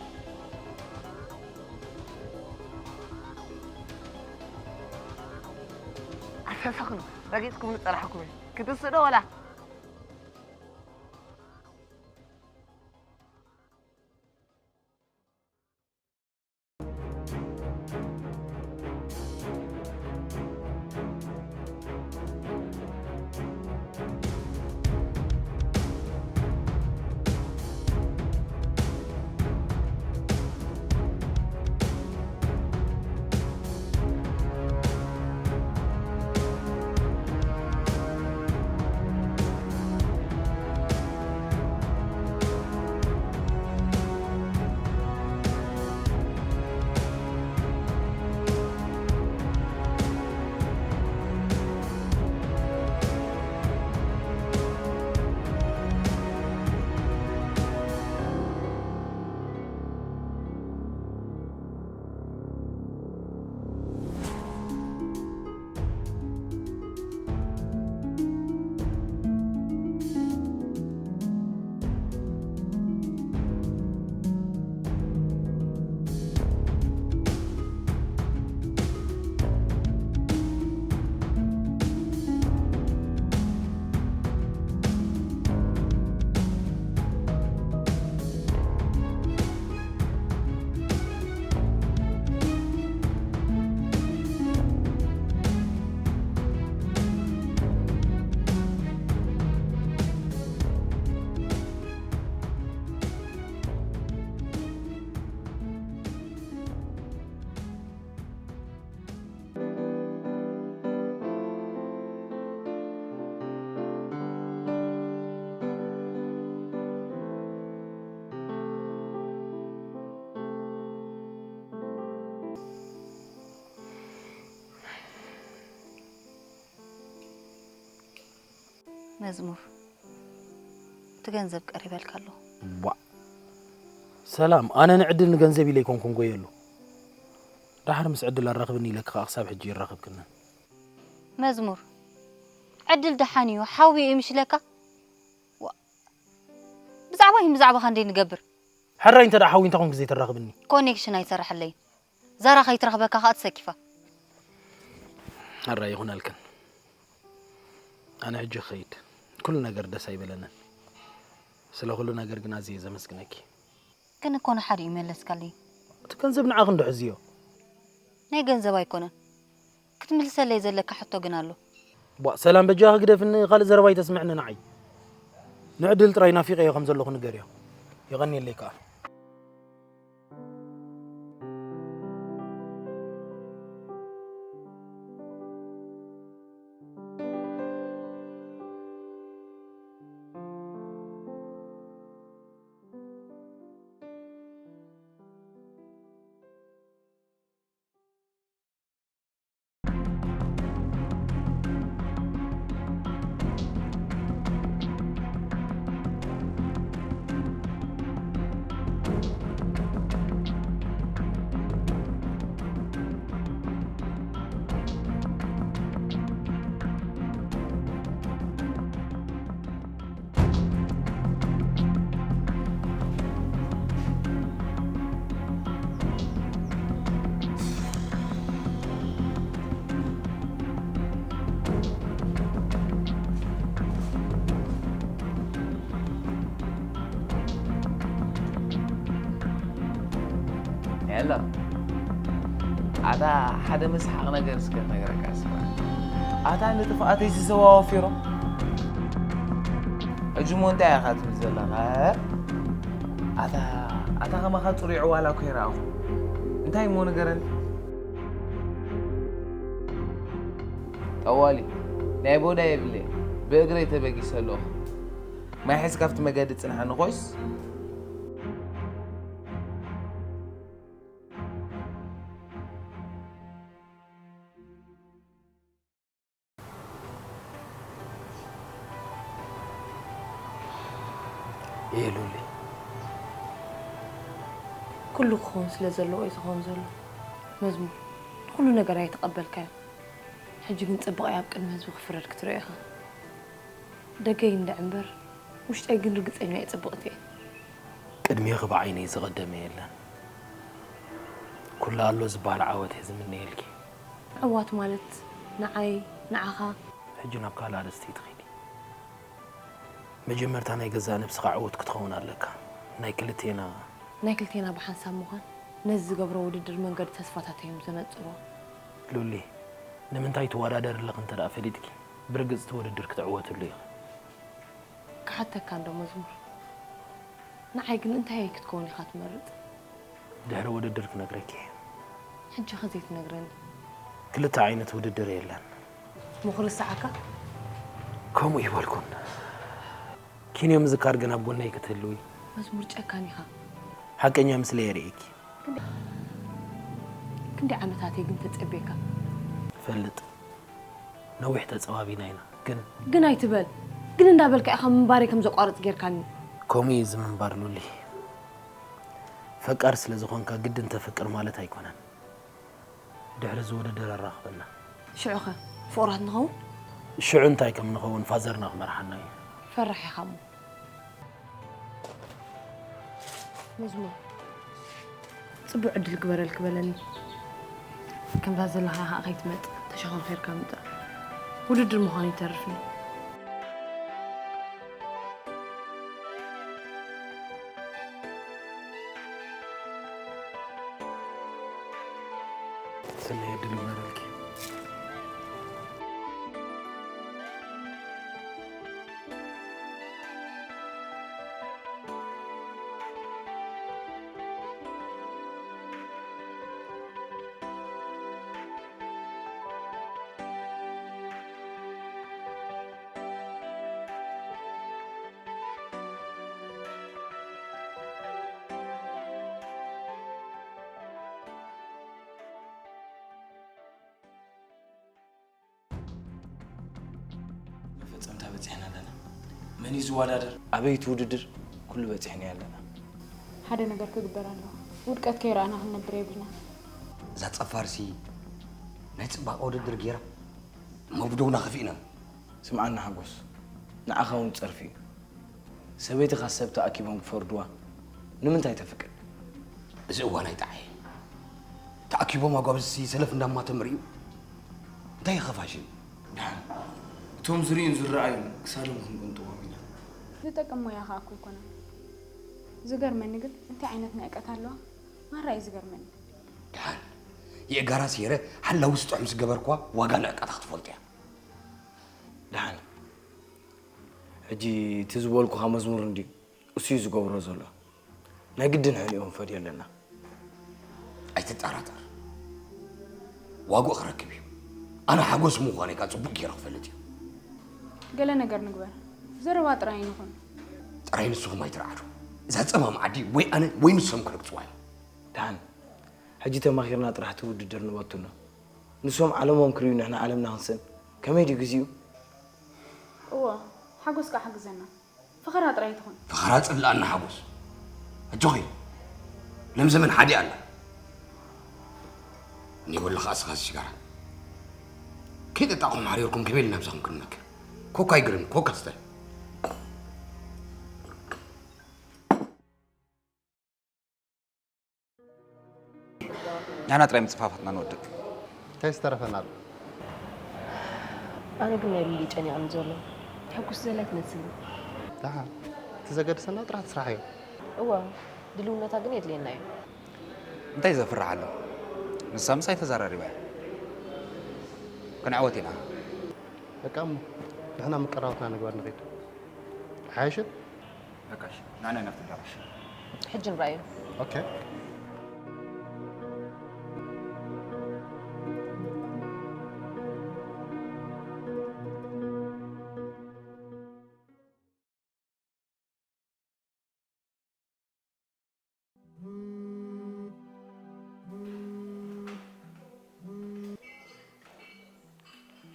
ኣታ ተኽሉ ረጊጽኩም ንጸራሕኩም ክትስእ ዶ ወላ? መዝሙር፣ እቲ ገንዘብ ቀሪበልካ ኣለኹ። ቧዕ። ሰላም፣ ኣነ ንዕድል ንገንዘብ ኢለ ኣይኮንኩን ጎየሉ። ደሓር ምስ ዕድል ኣራኽብኒ ኢለኪ ከኣ ክሳብ ሕጂ ይራኸብክንን። መዝሙር፣ ዕድል ደሓን እዩ፣ ሓዊ እዩ ምሽለካ? ዋ፣ ብዛዕባ ይህን ብዛዕባኻ እንደ ንገብር። ሕራይ እንተ ደኣ ሓዊ እንታይ ኮንክ ዘይተራኽብኒ? ኮኔክሽን ኣይሰርሐለይን። ዛራ ከይትረኽበካ ከኣ ትሰኪፋ። ሕራይ ይኹነልክን። ኣነ ሕጂ ክኸይድ። ኩሉ ነገር ደስ ኣይበለንን። ስለ ኩሉ ነገር ግን ኣዝየ ዘመስግነኪ። ግን እኮ ንሓደ እዩ መለስካለይ። እቲ ገንዘብ ንዓኺ እንዶ ሕዝዮ። ናይ ገንዘብ ኣይኮነን። ክትምልሰለይ ዘለካ ሕቶ ግን ኣሎ። ቧ፣ ሰላም በጃኺ ግደፍኒ፣ ካልእ ዘረባ ኣይተስምዕኒ ንዓይ። ንዕድል ጥራይ ናፊቐዮ ከም ዘለኹ ንገርዮ። የቐንየለይ ከኣ። የላ፣ ኣታ ሓደ መስሓቕ ነገር እስከ ክነግረካ ስማ። ኣታ ንጥፍኣተይ ዝሰዋወፊሮም ሕጂ እሞ እንታይ ኢኻ ትብል ዘለኻ? ኣታ፣ ኣታ ከማኻ ጽሩይ ዕዋላ እኮ ይረኣኹ። እንታይ እሞ ንገረኒ? ጠዋሊ፣ ናይ ቦዳ የብለይ፣ ብእግረይ ተበጊሰ ኣለኹ። ማይ ሒዝካ ኣብቲ መገዲ ጽንሓኒ ኮይስ። እየ ሉሊ። ኩሉ ክኸውን ስለ ዘለዎ እዩ ዝኸውን ዘሎ። መዝሙር፣ ንኹሉ ነገር ኣይተቐበልካዮ። ሕጂ ግን ጽቡቕ እያ ኣብ ቅድሚ ህዝቢ ክፍረድ ክትሪኦ ኢኻ። ደገይ እንድዒ እምበር፣ ውሽጠይ ግን ርግጸኛ እየ ጽብቕቲ እየ። ቅድሜኺ ብዓይነይ ዝቐደመ የለን። ኩሉ ኣሎ ዝበሃል ዓወት እየ ዝምነየልኪ። ዕዋት ማለት ንዓይ፣ ንዓኻ። ሕጂ ናብ ካልእ ኣርእስቲ ትኺዲ። መጀመርታ ናይ ገዛእ ነብስኻ ዕዉት ክትኸውን ኣለካ። ናይ ክልቴና ናይ ክልቴና ብሓንሳብ ምዃን ነዚ ዝገብሮ ውድድር መንገዲ ተስፋታት እዮም ዘነጽርዎ። ሉሊ፣ ንምንታይ ትወዳደሪ ኣለኺ እንተ ደኣ ፈሊጥኪ፣ ብርግጽ እቲ ውድድር ክትዕወትሉ ኢኺ። ክሓተካ እንዶ መዝሙር፣ ንዓይ ግን እንታይ ክትከውን ኢኻ ትመርጽ? ድሕሪ ውድድር ክነግረኪ እየ። ሕጂ ከ ዘይትነግረኒ? ክልተ ዓይነት ውድድር የለን። እሞ ክርስዓካ? ከምኡ ይበልኩን። ኪንዮ ምዝካር ግን ኣብ ጎነይ ክትህልዊ። መዝሙር ጨካን ኢኻ። ሓቀኛ ምስለ የርእየኪ። ክንደይ ዓመታተይ ግን ተጸቤካ። ፈልጥ። ነዊሕ ተጸባቢና ኢና፣ ግን ግን ኣይትበል። ግን እንዳበልካ ኢኻ ምንባረይ ከም ዘቋርጽ ጌርካኒ። ከምኡ እዩ እዚ ምንባር ሉሊ። ፈቃር ስለ ዝኾንካ ግድን ተፍቅር ማለት ኣይኮነን። ድሕሪ እዚ ውድድር ኣራኽበና። ሽዑኸ ፍቑራት ንኸውን? ሽዑ እንታይ ከም ንኸውን ፋዘርና ክመርሓና እዩ። ፈራሕ ኢኻ እሞ። መዝሙር፣ ጽቡቕ ዕድል ግበረልኪ በለኒ። ከምዛ ዘለኻ ኢኻ ከይትመጽእ ተሸኸርኺርካ ምጻእ። ውድድር ምዃኑ ይተርፍኒ። ሰናይ ዕድል ይግበረልኪ። ጸምታ በጺሕና ኣለና። መን እዩ ዝወዳደር? ኣበይ እቲ ውድድር? ኩሉ በጺሕና ኣለና። ሓደ ነገር ክግበር ኣለዎ። ውድቀት ከይረኣና ክንነብር የብልና። እዛ ጸፋርሲ ናይ ጽባቐ ውድድር ገይራ መብደውና ከፊእና። ስምዓና ሓጎስ፣ ንዓኻ እውን ጸርፊ እዩ። ሰበይትኻ ሰብ ተኣኪቦም ክፈርድዋ ንምንታይ ተፍቅድ? እዚ እዋን ኣይጠዓየ። ተኣኪቦም ኣጓብዝቲ ሰለፍ እንዳማተም ርእዩ እንታይ ይኸፋሽ እዩ? ደሓን እቶም ዝርእዩን ዝረኣዩን ክሳዶም ክንቅንጥዎም ኢና። ዝጠቅም ሞያ ኸኣ እኮ ኣይኮነን። ዝገርመኒ ግን እንታይ ዓይነት ንዕቀት ኣለዋ? ማራ እዩ ዝገርመኒ። ደሓን የእጋራ ሴረ ሓላዊ ስጥሑ ምስ ገበርኳ ዋጋ ንዕቀታ ክትፈልጦ እያ። ደሓን ሕጂ እቲ ዝበልኩኻ መዝሙር እንድዩ እሱ እዩ ዝገብሮ ዘሎ። ናይ ግድን ሕንኡ ክንፈድዮ ኣለና። ኣይትጠራጠር፣ ዋግኡ ክረክብ እዩ። ኣነ ሓጎስ ምዃነይ ከኣ ጽቡቕ ገይረ ክፈልጥ እዩ። ገለ ነገር ንግበር። ዘረባ ጥራይ ንኹን። ጥራይ ንስኹም ኣይትርዓዱ። እዛ ጸማም ዓዲ ወይ ኣነ ወይ ንሶም ክረግጽዋ እዮም። ደሓን ሕጂ ተማኺርና ጥራሕ እቲ ውድድር ንበትኖ። ንሶም ዓለሞም ክርእዩ ንሕና ዓለምና ክንስእን ከመይ ድዩ ግዚኡ? እወ፣ ሓጎስ ከኣ ሓግዘና። ፈኸራ ጥራይ ትኹን። ፈኸራ ጽላኣና ሓጎስ። ኣጆኺ። ለም ዘመን ሓዲ ኣላ። እኔ ወላ ኸኣ ስኻ ሲጋራ። ከይጠጣኹም ሓሪርኩም ከመይ ኢልና ምሳኹም ክንመክር? ኮካ ኣይግርን፣ ኮካ ስተ። ንሕና ጥራይ ምጽፋፋትና ንወድቅ። እንታይ ዝተረፈና ኣሎ? ኣነ ግን ናይ ሉሊ ጨኒቕኒ ዘሎ። ተሐጉስ ዘላ ኣይትመስልን። ደሓን፣ እቲ ዘገድሰና ጥራሕ እቲ ስራሕ እዩ። እወ፣ ድልውነታ ግን የድልየና እዩ። እንታይ ዘፍርሕ ኣሎ? ንሳ ምሳይ ተዘራሪባ እያ። ክንዕወት ኢና። በቃ እሞ፣ ንሕና ምቅራባትና ንግበር ንኺድ። ሓይሽን? በቃ እሺ፣ ንዓና ናብቲ ኣዳራሽ። ሕጂ ንረኣዮ። ኦኬ።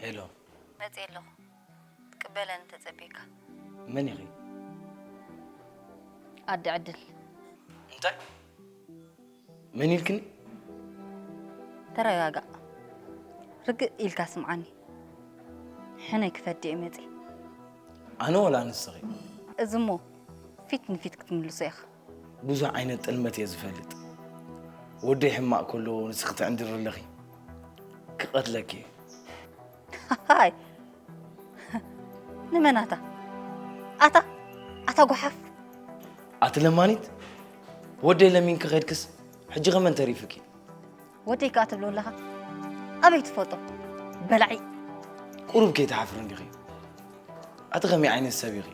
ሄሎ። መጽእ ኣለኹ። ትቅበለኒ ተጸብየካ። መን ኢኺ? ኣደ ዕድል። እንታይ? መን ኢልክኒ? ተረጋጋእ። ርግእ ኢልካ ስምዓኒ። ሕነይ ክፈዲ እየ መጽእ። ኣነ ወላ ንስኺ? እዚ እሞ ፊት ንፊት ክትምልሶ ኢኻ። ብዙሕ ዓይነት ጥልመት እየ ዝፈልጥ። ወደይ ሕማቕ ከሎ ንስኺ ትዕንድሪ ኣለኺ። ክቐትለኪ እየ። ሃይ! ንመን ኣታ? ኣታ? ኣታ ጓሓፍ! ኣቲ ለማኒት፣ ወደይ ለሚንኪ ከድክስ፣ ሕጂ ከ መን ተሪፍኪ? ወደይ ከኣ ትብሎ ኣለኻ? ኣበይ ትፈልጦ? በላዒ! ቁሩብ ከይትሓፍሪ እንዲኺ። ኣቲ ከመይ ዓይነት ሰብ ኢኺ?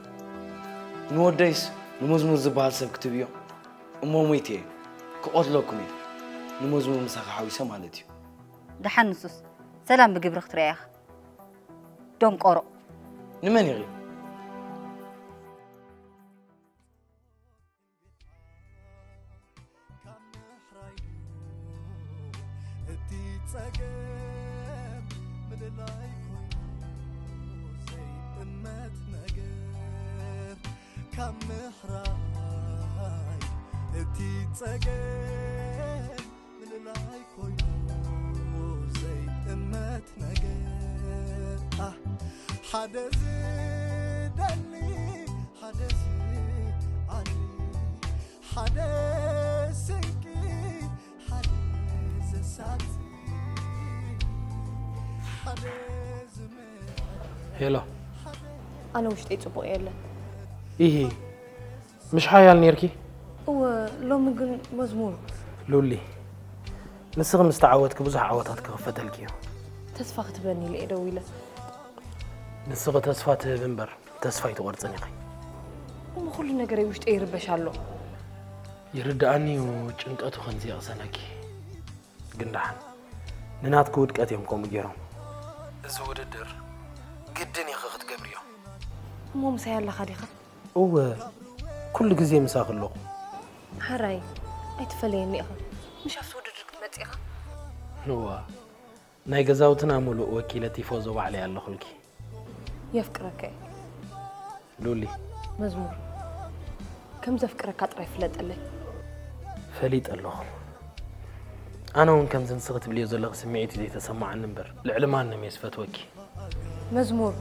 ንወደይስ ንመዝሙር ዝበሃል ሰብ ክትብዮ? እሞ ሞይተ እየ። ክቐትለኩም እየ። ንመዝሙር ምሳኺ ሓዊሰ ማለት እዩ። ደሓን ንሱስ ሰላም ብግብሪ ክትርእያ ኢኻ። ደንቆሮ። ንመን ኢኺ? ካብ ምሕራዩ እቲ ጸገም ምልላይ ኮይኑ ዘይጥመት ነገር፣ ካብ ምሕራይ እቲ ጸገም ምልላይ ኮይኑ ዘይጥመት ነገር፣ ኣህ፣ ሓደ ዝደሊ፣ ሓደ ዝዓሊ፣ ሓደ ስንቂ፣ ሓደ ዘሳቲ፣ ሓደ ዝምዕል። ሄሎ። ኣነ ውሽጠይ ጽቡቕ የለን። ኢሂ፣ ምሽ ሓያል ኔርኪ? እወ፣ ሎሚ ግን መዝሙር። ሉሊ፣ ንስኺ ምስ ተዓወትኪ ብዙሕ ዓወታት ክኽፈተልኪ እዩ። ተስፋ ክትበኒ ኢለ እየ ደዊለ። ንስኺ ተስፋ ትህቢ እምበር፣ ተስፋ ኣይትቖርጽን ኢኺ። እሞ ኩሉ ነገረይ ውሽጠይ ይርበሽ ኣሎ። ይርድኣኒ እዩ ጭንቀቱ ከምዚ የቕሰነኪ። ግን ደሓን፣ ንናትኪ ውድቀት እዮም ከምኡ ገይሮም። እዚ ውድድር ግድን ኢኺ ክትገብርዮ። እሞ ምሳይ ኣለኻ ዲኻ? እወ፣ ኩሉ ግዜ ምሳኺ ኣለኹ። ሕራይ፣ ኣይትፈለየኒ ኢኻ። ምሽ ኣብቲ ውድድር ክትመጽእ ኢኻ? እዋ፣ ናይ ገዛውትና ሙሉእ ወኪለ ቲፎዞ ባዕለይ ኣለኹልኪ። የፍቅረካ እየ። ሉሊ መዝሙር ከም ዘፍቅረካ ጥራይ ፍለጠለይ። ፈሊጠ ኣለኹ። ኣነ እውን ከምዚ ንስኺ ትብልዮ ዘለኺ ስምዒት እዩ ዘይተሰማዓኒ እምበር ልዕሊ ማንም እየ ዝፈትወኪ። መዝሙር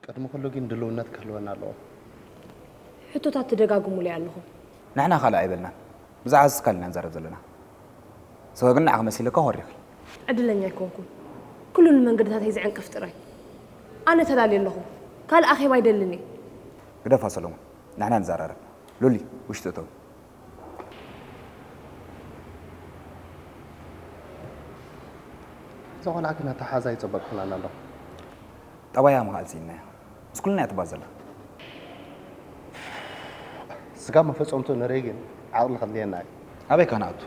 ቅድሚ ኩሉ ግን ድልውነት ክህልወና ኣለዎ። ሕቶታት ትደጋግሙለይ ኣለኹም። ንሕና ካልእ ኣይበልናን። ብዛዕባ ስካል ኢና ንዛረብ ዘለና። ስወ ግን ንዓኺ መሲሉ እኮ ኮሪኺ። ዕድለኛ ኣይኮንኩን። ኩሉ ንመንገድታተይ ዝዕንቅፍ ጥራይ። ኣነ ተላልየ ኣለኹ። ካልእ ኣኼባ ኣይደልን እየ። ግደፋ ሰሎሞን፣ ንሕና ንዘራረብ። ሉሊ፣ ውሽጢ እተው። እዛ ቆልዓ ግን ኣተሓዛ ይጸበቅኩላን ኣለኹ። ጠባያ ምኽኣል ስኢንናዮ። ምስ ኩልና እያ ትባዘላ። ስጋብ መፈጸምትኡ ንርኢ ግን ዓቕሊ ከድልየና እዩ። ኣበይ ከነኣቱ?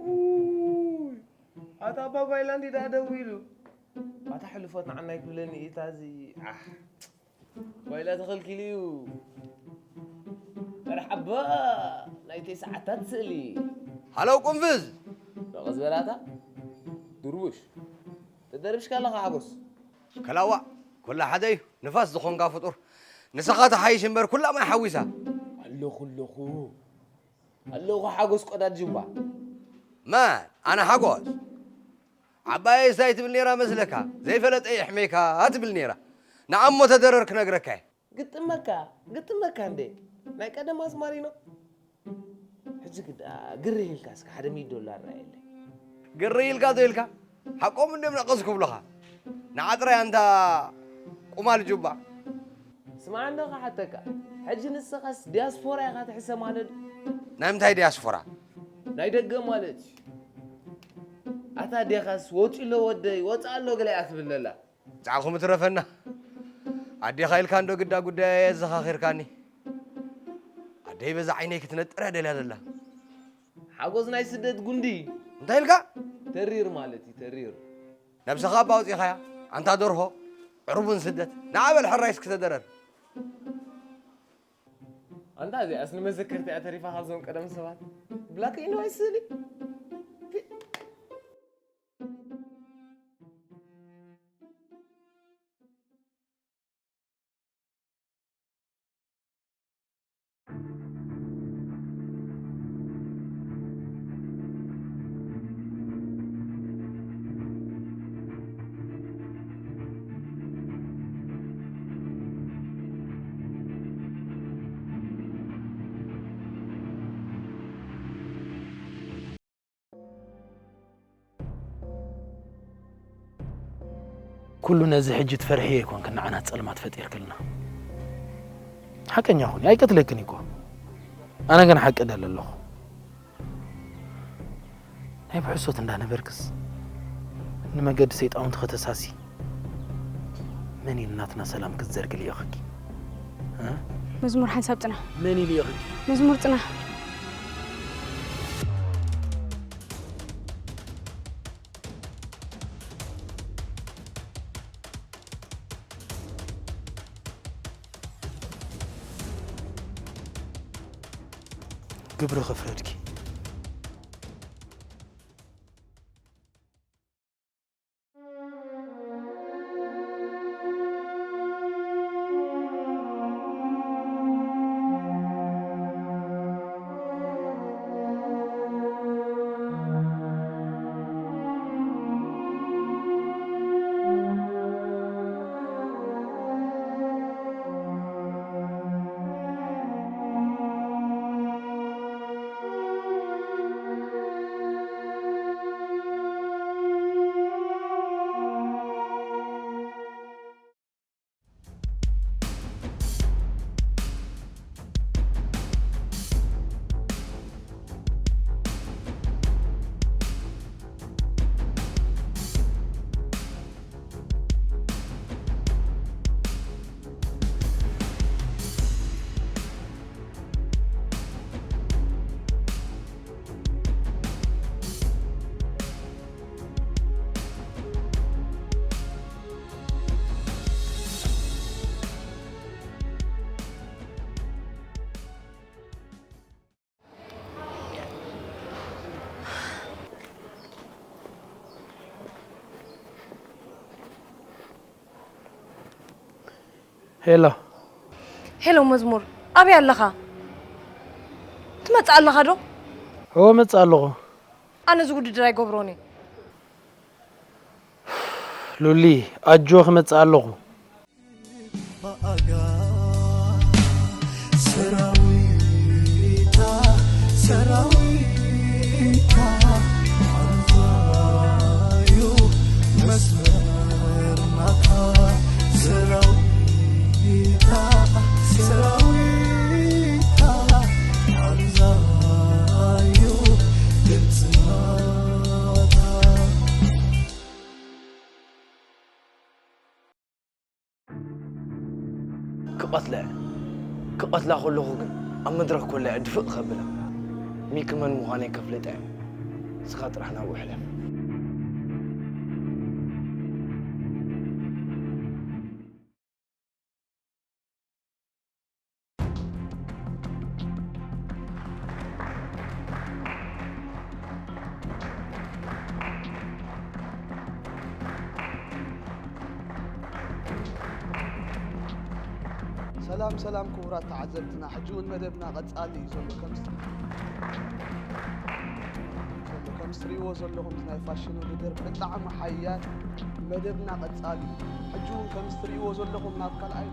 እውይ፣ ኣታ ኣባ ጓይላ እንዲ ደኣ ደው ኢሉ። ኣታ ሕልፎት ንዓና ኣይክብለኒ እዩ እታ እዚ። ኣሕ፣ ጓይላ ተኸልኪሉ እዩ። ጥራሕ ኣባ ናይ ተስዓታት ስእሊ። ሃለው ቁንፍዝ! ርቕ ዝበላታ ድርቡሽ። ተደርብሽካ ኣለኻ ሓጎስ። ከላዋ፣ ኩላ ሓደ እዩ። ንፋስ ዝኾንካ ፍጡር። ንስኻ ተሓይሽ እምበር ኩላ ማይ ሓዊሳ። ኣለኹ ኣለኹ። ኣለኹ ሓጎስ ቆዳድ ጅባ። መን? ኣነ ሓጎስ? ዓባየይ እንታይ ትብል ነይራ መስለካ? ዘይፈለጠ የሕሜካ ትብል ነይራ። ንኣሞ ተደረር ክነግረካ እየ። ግጥመካ፣ ግጥመካ እንዴ? ናይ ቀደም ኣዝማሪኖ? ሕጂ ግዳ ግርህ ኢልካ እስከ ሓደ ሚእቲ ዶላር ርኣየለይ። ግርህ ኢልካ ዶ ኢልካ? ሓቆም እንድዮም ነቐዝ ክብሉኻ። ንዓ ጥራይ ኣንታ ቁማል ጁባ። ስማዕ እንዶ ክሓተካ፣ ሕጂ ንስኻስ ዲያስፖራ ኢኻ ትሕሰ ማለት? ናይ ምንታይ ዲያስፖራ? ናይ ደገ ማለት እዩ። ኣታ ዴኻስ ወጺ ኣሎ ወደይ፣ ወጻ ኣሎ ገለ እያ ትብል ዘላ። ጻዕኹም ትረፈና። ኣዴኻ ኢልካ እንዶ ግዳ ጉዳይ ኣየዘኻኺርካኒ። ኣደይ በዛ ዓይነይ ክትነጥር እያ ደልያ ዘላ። ሓጎስ ናይ ስደት ጉንዲ። እንታይ ኢልካ? ተሪር ማለት እዩ፣ ተሪር። ነብስኻ እባ ኣውጺኻያ፣ ኣንታ ደርሆ፣ ዕርቡን ስደት። ንዓ በል ሕራይ እስኪ ተደረር። ኣንታ እዚኣስ ንመዘከርታ እያ ተሪፋ ካብዞም ቀደም ሰባት። ብላክ ኤንድ ዋይት ስእሊ። ኩሉ ነዚ ሕጂ ትፈርሕዮ ኣይኮንክን ንዓና ጸልማት ፈጢርክልና። ሓቀኛ ኩኒ፣ ኣይቀትለክን እኮ። ኣነ ግን ሓቂ ደለ ኣለኹ። ናይ ብሕሶት እንዳነበርክስ ንመገዲ ሰይጣውንቲ ከተሳሲ መን ኢሉ ናትና ሰላም ክትዘርጊ ልኢኽኪ? እ? መዝሙር ሓንሳብ ጽና። መን ኢሉ ኢኽኪ? መዝሙር ጽና። ግብሪ ክፍረድኪ። ሄሎ። ሄሎ መዝሙር፣ ኣበይ ኣለኻ? ትመጽእ ኣለኻ ዶ? እወ፣ እመጽእ ኣለኹ። ኣነ እዚ ውድድር ኣይገብሮን እየ። ሉሊ፣ ኣጆ፣ ክመጽእ ኣለኹ። ሰራዊታ፣ ሰራዊታ፣ ኣንዛዩ መስመር ናታ። ሰራዊታ፣ ሰራዊታ፣ ኣንዛዩ ድምፂ ናታ። ክቐትላ እየ። ክቐትላ ከለኹ ግን ኣብ መድረኽ ኮላ እየ ድፍእ ከብላ። ሚኪ መን ምዃነይ ከፍልጣ እየ። ንስኻ ጥራሕ ናብኡ ሕለፍ። ሰላም ሰላም ክቡራት ተዓዘብትና፣ ሕጂ እውን መደብና ቀጻሊ እዩ ዘሎ። ከም ስ-፣ ዘሎ። ከም እትርእይዎ ዘለኹም ናይ ፋሽን ውድድር ብጣዕሚ ሓያል፣ መደብና ቀጻሊ እዩ። ሕጂ እውን ከም እትርእይዎ ዘለኹም ናብ ካልኣይ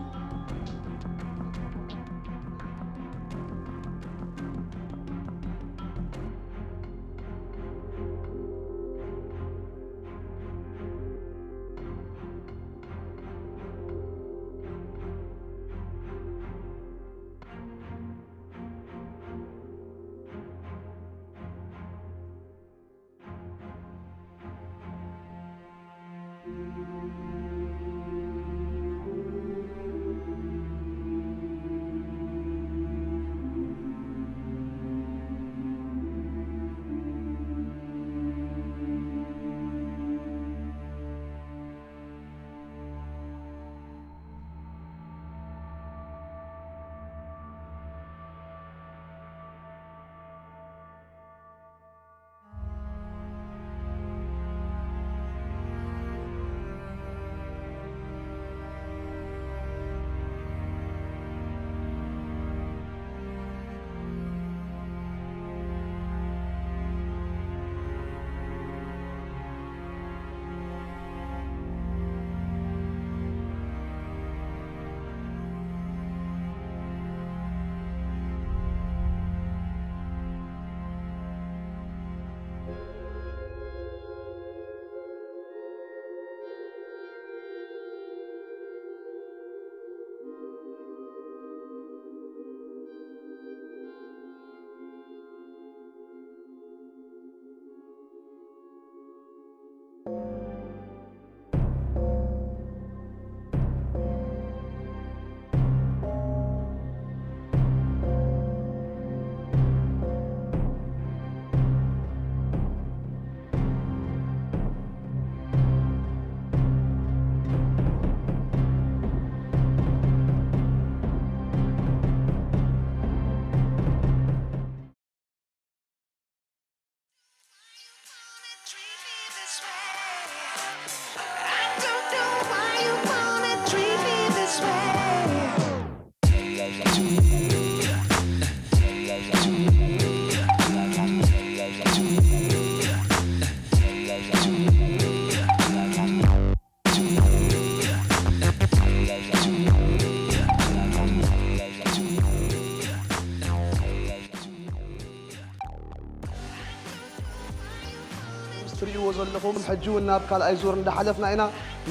ትሪእዎ ዘለኹም ሕጂ እውን ናብ ካልኣይ ዙር እንዳሓለፍና ኢና።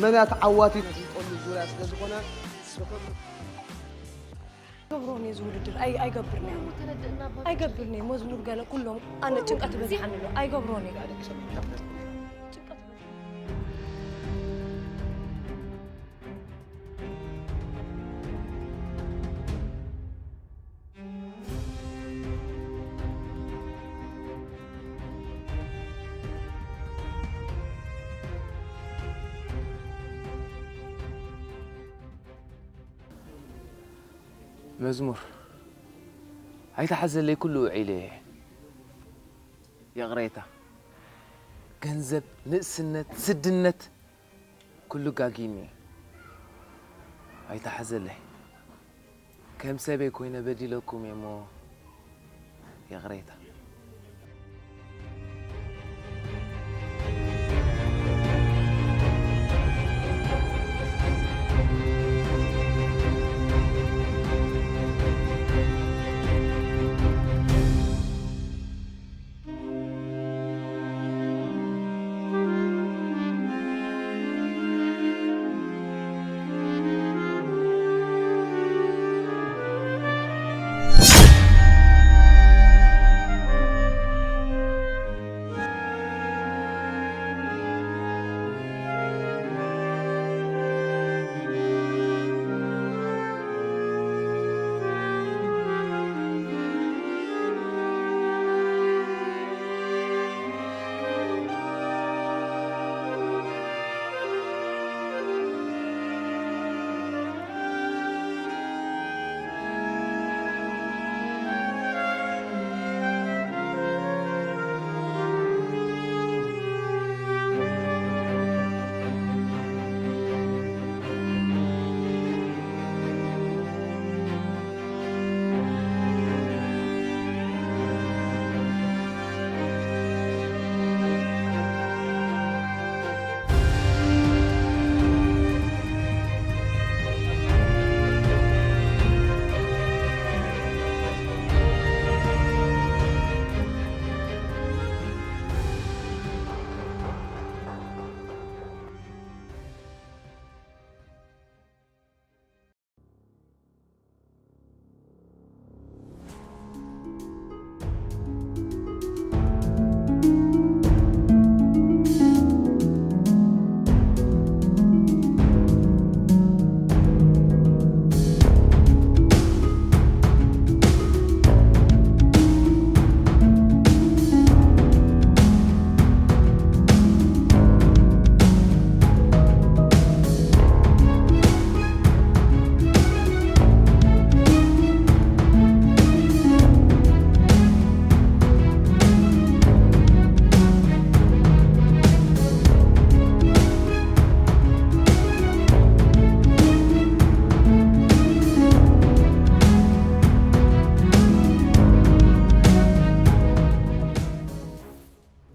መን እያ ተዓዋቲት ዝጠሉ ዙርያ ስለ ዝኾነ ገብሮን እዩ ዝውድድር ኣይ ኣይገብርን እየ ኣይገብርን እየ መዝሙር ገለ ኩሎም ኣነ ጭንቀት በዝሓኒ ኣሎ ኣይገብሮን እዩ ጭንቀት መዝሙር ኣይትሓዘለይ ኩሉ ውዒለ እየ ይቕሬታ ገንዘብ ንእስነት ስድነት ኩሉ ጋጊኒ ኣይትሓዘለይ ከም ሰበይ ኮይነ በዲለኩም እየ እሞ ይቕሬታ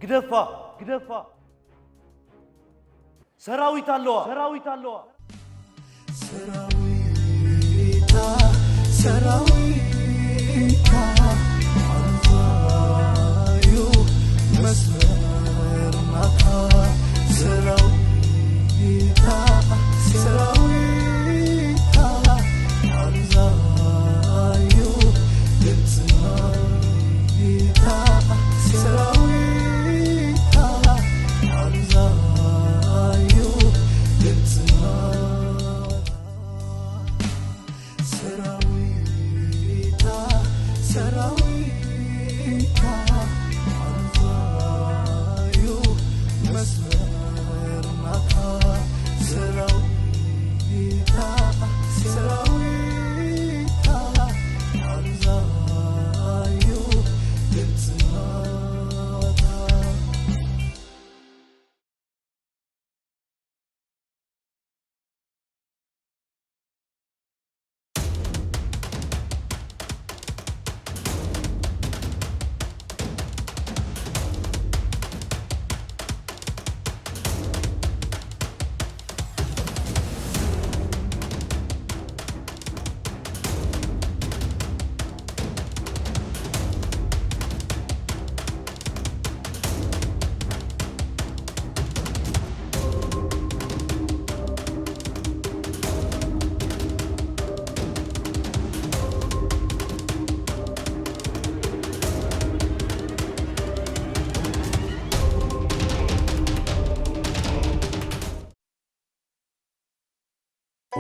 ግደፋ ግደፋ ሰራዊት ኣለዋ ሰራዊት ኣለዋ ሰራዊታ ሰራዊታ ኣዛዩ መስመር ናታ ሰራዊታ ሰራዊታ ኣዛዩ ድምፅና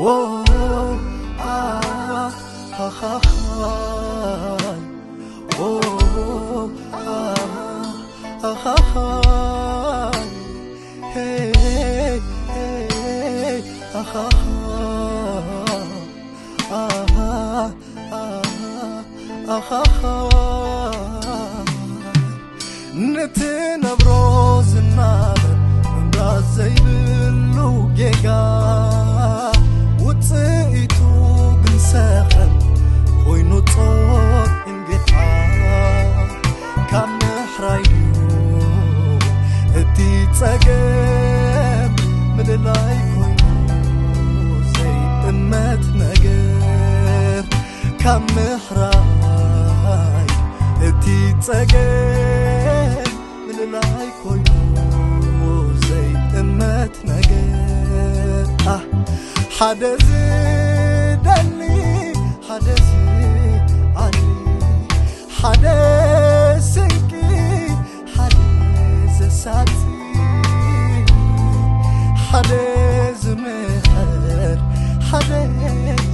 Oh, ah, ha, ha, ha. Oh, ah, ha, ha, ha. Hey, hey, ha, ha, ha. Ah, ah, ah, ha, ha. ንትነብሮ ዝናበር ምምራዝ ዘይብሉ ጌጋ፣ ውጽኢቱ ግን ሰኸን ኮይኑ ጾር እንግዓ። ካብ ምሕራዩ እቲ ጸገም ምልላይ ኮይኑ ዘይጥመት ነገር፣ ካብ ምሕራይ እቲ ጸገም ምልላይ ኮይኑ ዘይጥመት ነገር። ኣህ፣ ሓደ ዝደሊ፣ ሓደ ዝዓሊ፣ ሓደ ስንቂ፣ ሓደ ዘሳቲ፣ ሓደ ዝምሕር፣ ሓደ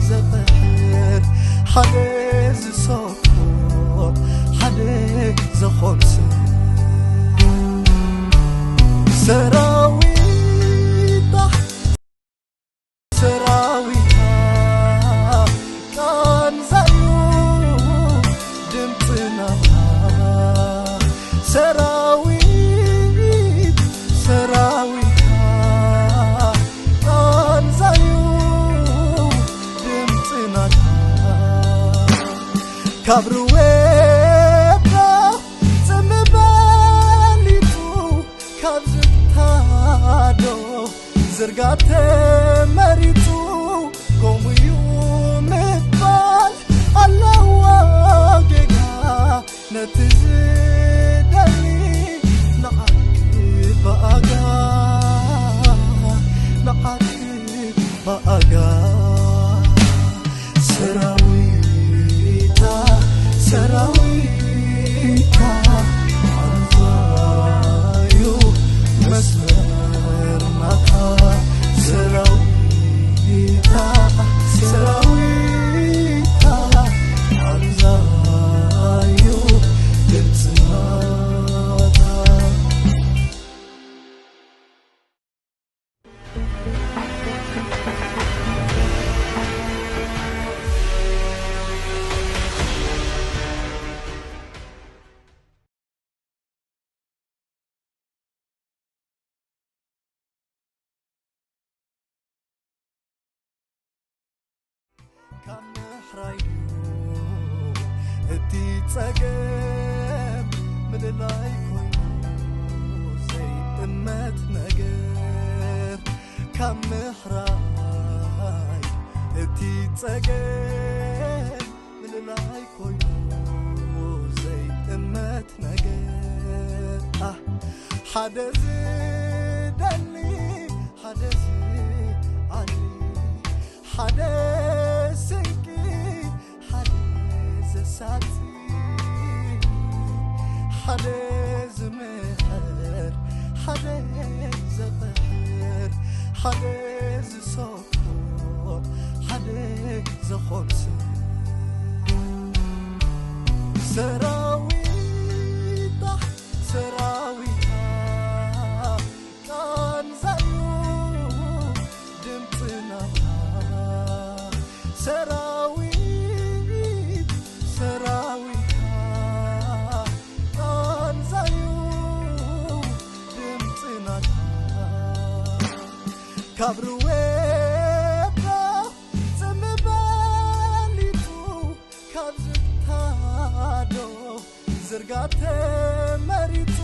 ዘቕሕር፣ ሓደ ዝሰ ሓደ ዝኾንስ ሰራዊታ፣ ሰራዊታ ቃንዛዩ ድምፅና። ሰራዊት፣ ሰራዊታ ቃንዛዩ ድምፅና። ካብ ሩዌዳ ጽምበሊጡ፣ ካብ ዝታዶ ዝርጋተ መሪጹ፣ ከምኡ'ዩ ምባል ኣለዎ ጌጋ። ነቲ ዝደሊ ንዓኪ ብኣጋ፣ ንዓኪ ብኣጋ። ሰራዊታ፣ ሰራዊታ፣ ኣንዛዩ መስመር ናታ። ሰራዊታ፣ ሰራዊታ፣ ኣንዛዩ ድምፂ ናታ። ካብ ምሕራይ እቲ ጸገም ምልላይ ኮይኑ ዘይጥመት ነገር፣ ካብ ምሕራይ እቲ ጸገም ምልላይ ኮይኑ ዘይጥመት ነገር። ኣህ፣ ሓደ ዝደሊ፣ ሓደ ዝዓሊ፣ ሓደ ስንቂ፣ ሓደ ዘሳቲ፣ ሓደ ዝምሕር፣ ሓደ ዘቕሕር፣ ሓደ ዝሰ ሓደ ዝኾንስ ሰራዊታ፣ ሰራዊታ ቃንዛዩ ድምፅና። ሰራዊት፣ ሰራዊታ ቃንዛዩ ድምፅና። ካብ ሩዌዳ ጽምበሊጡ፣ ካብ ዝታዶ ዝርጋተ መሪጹ፣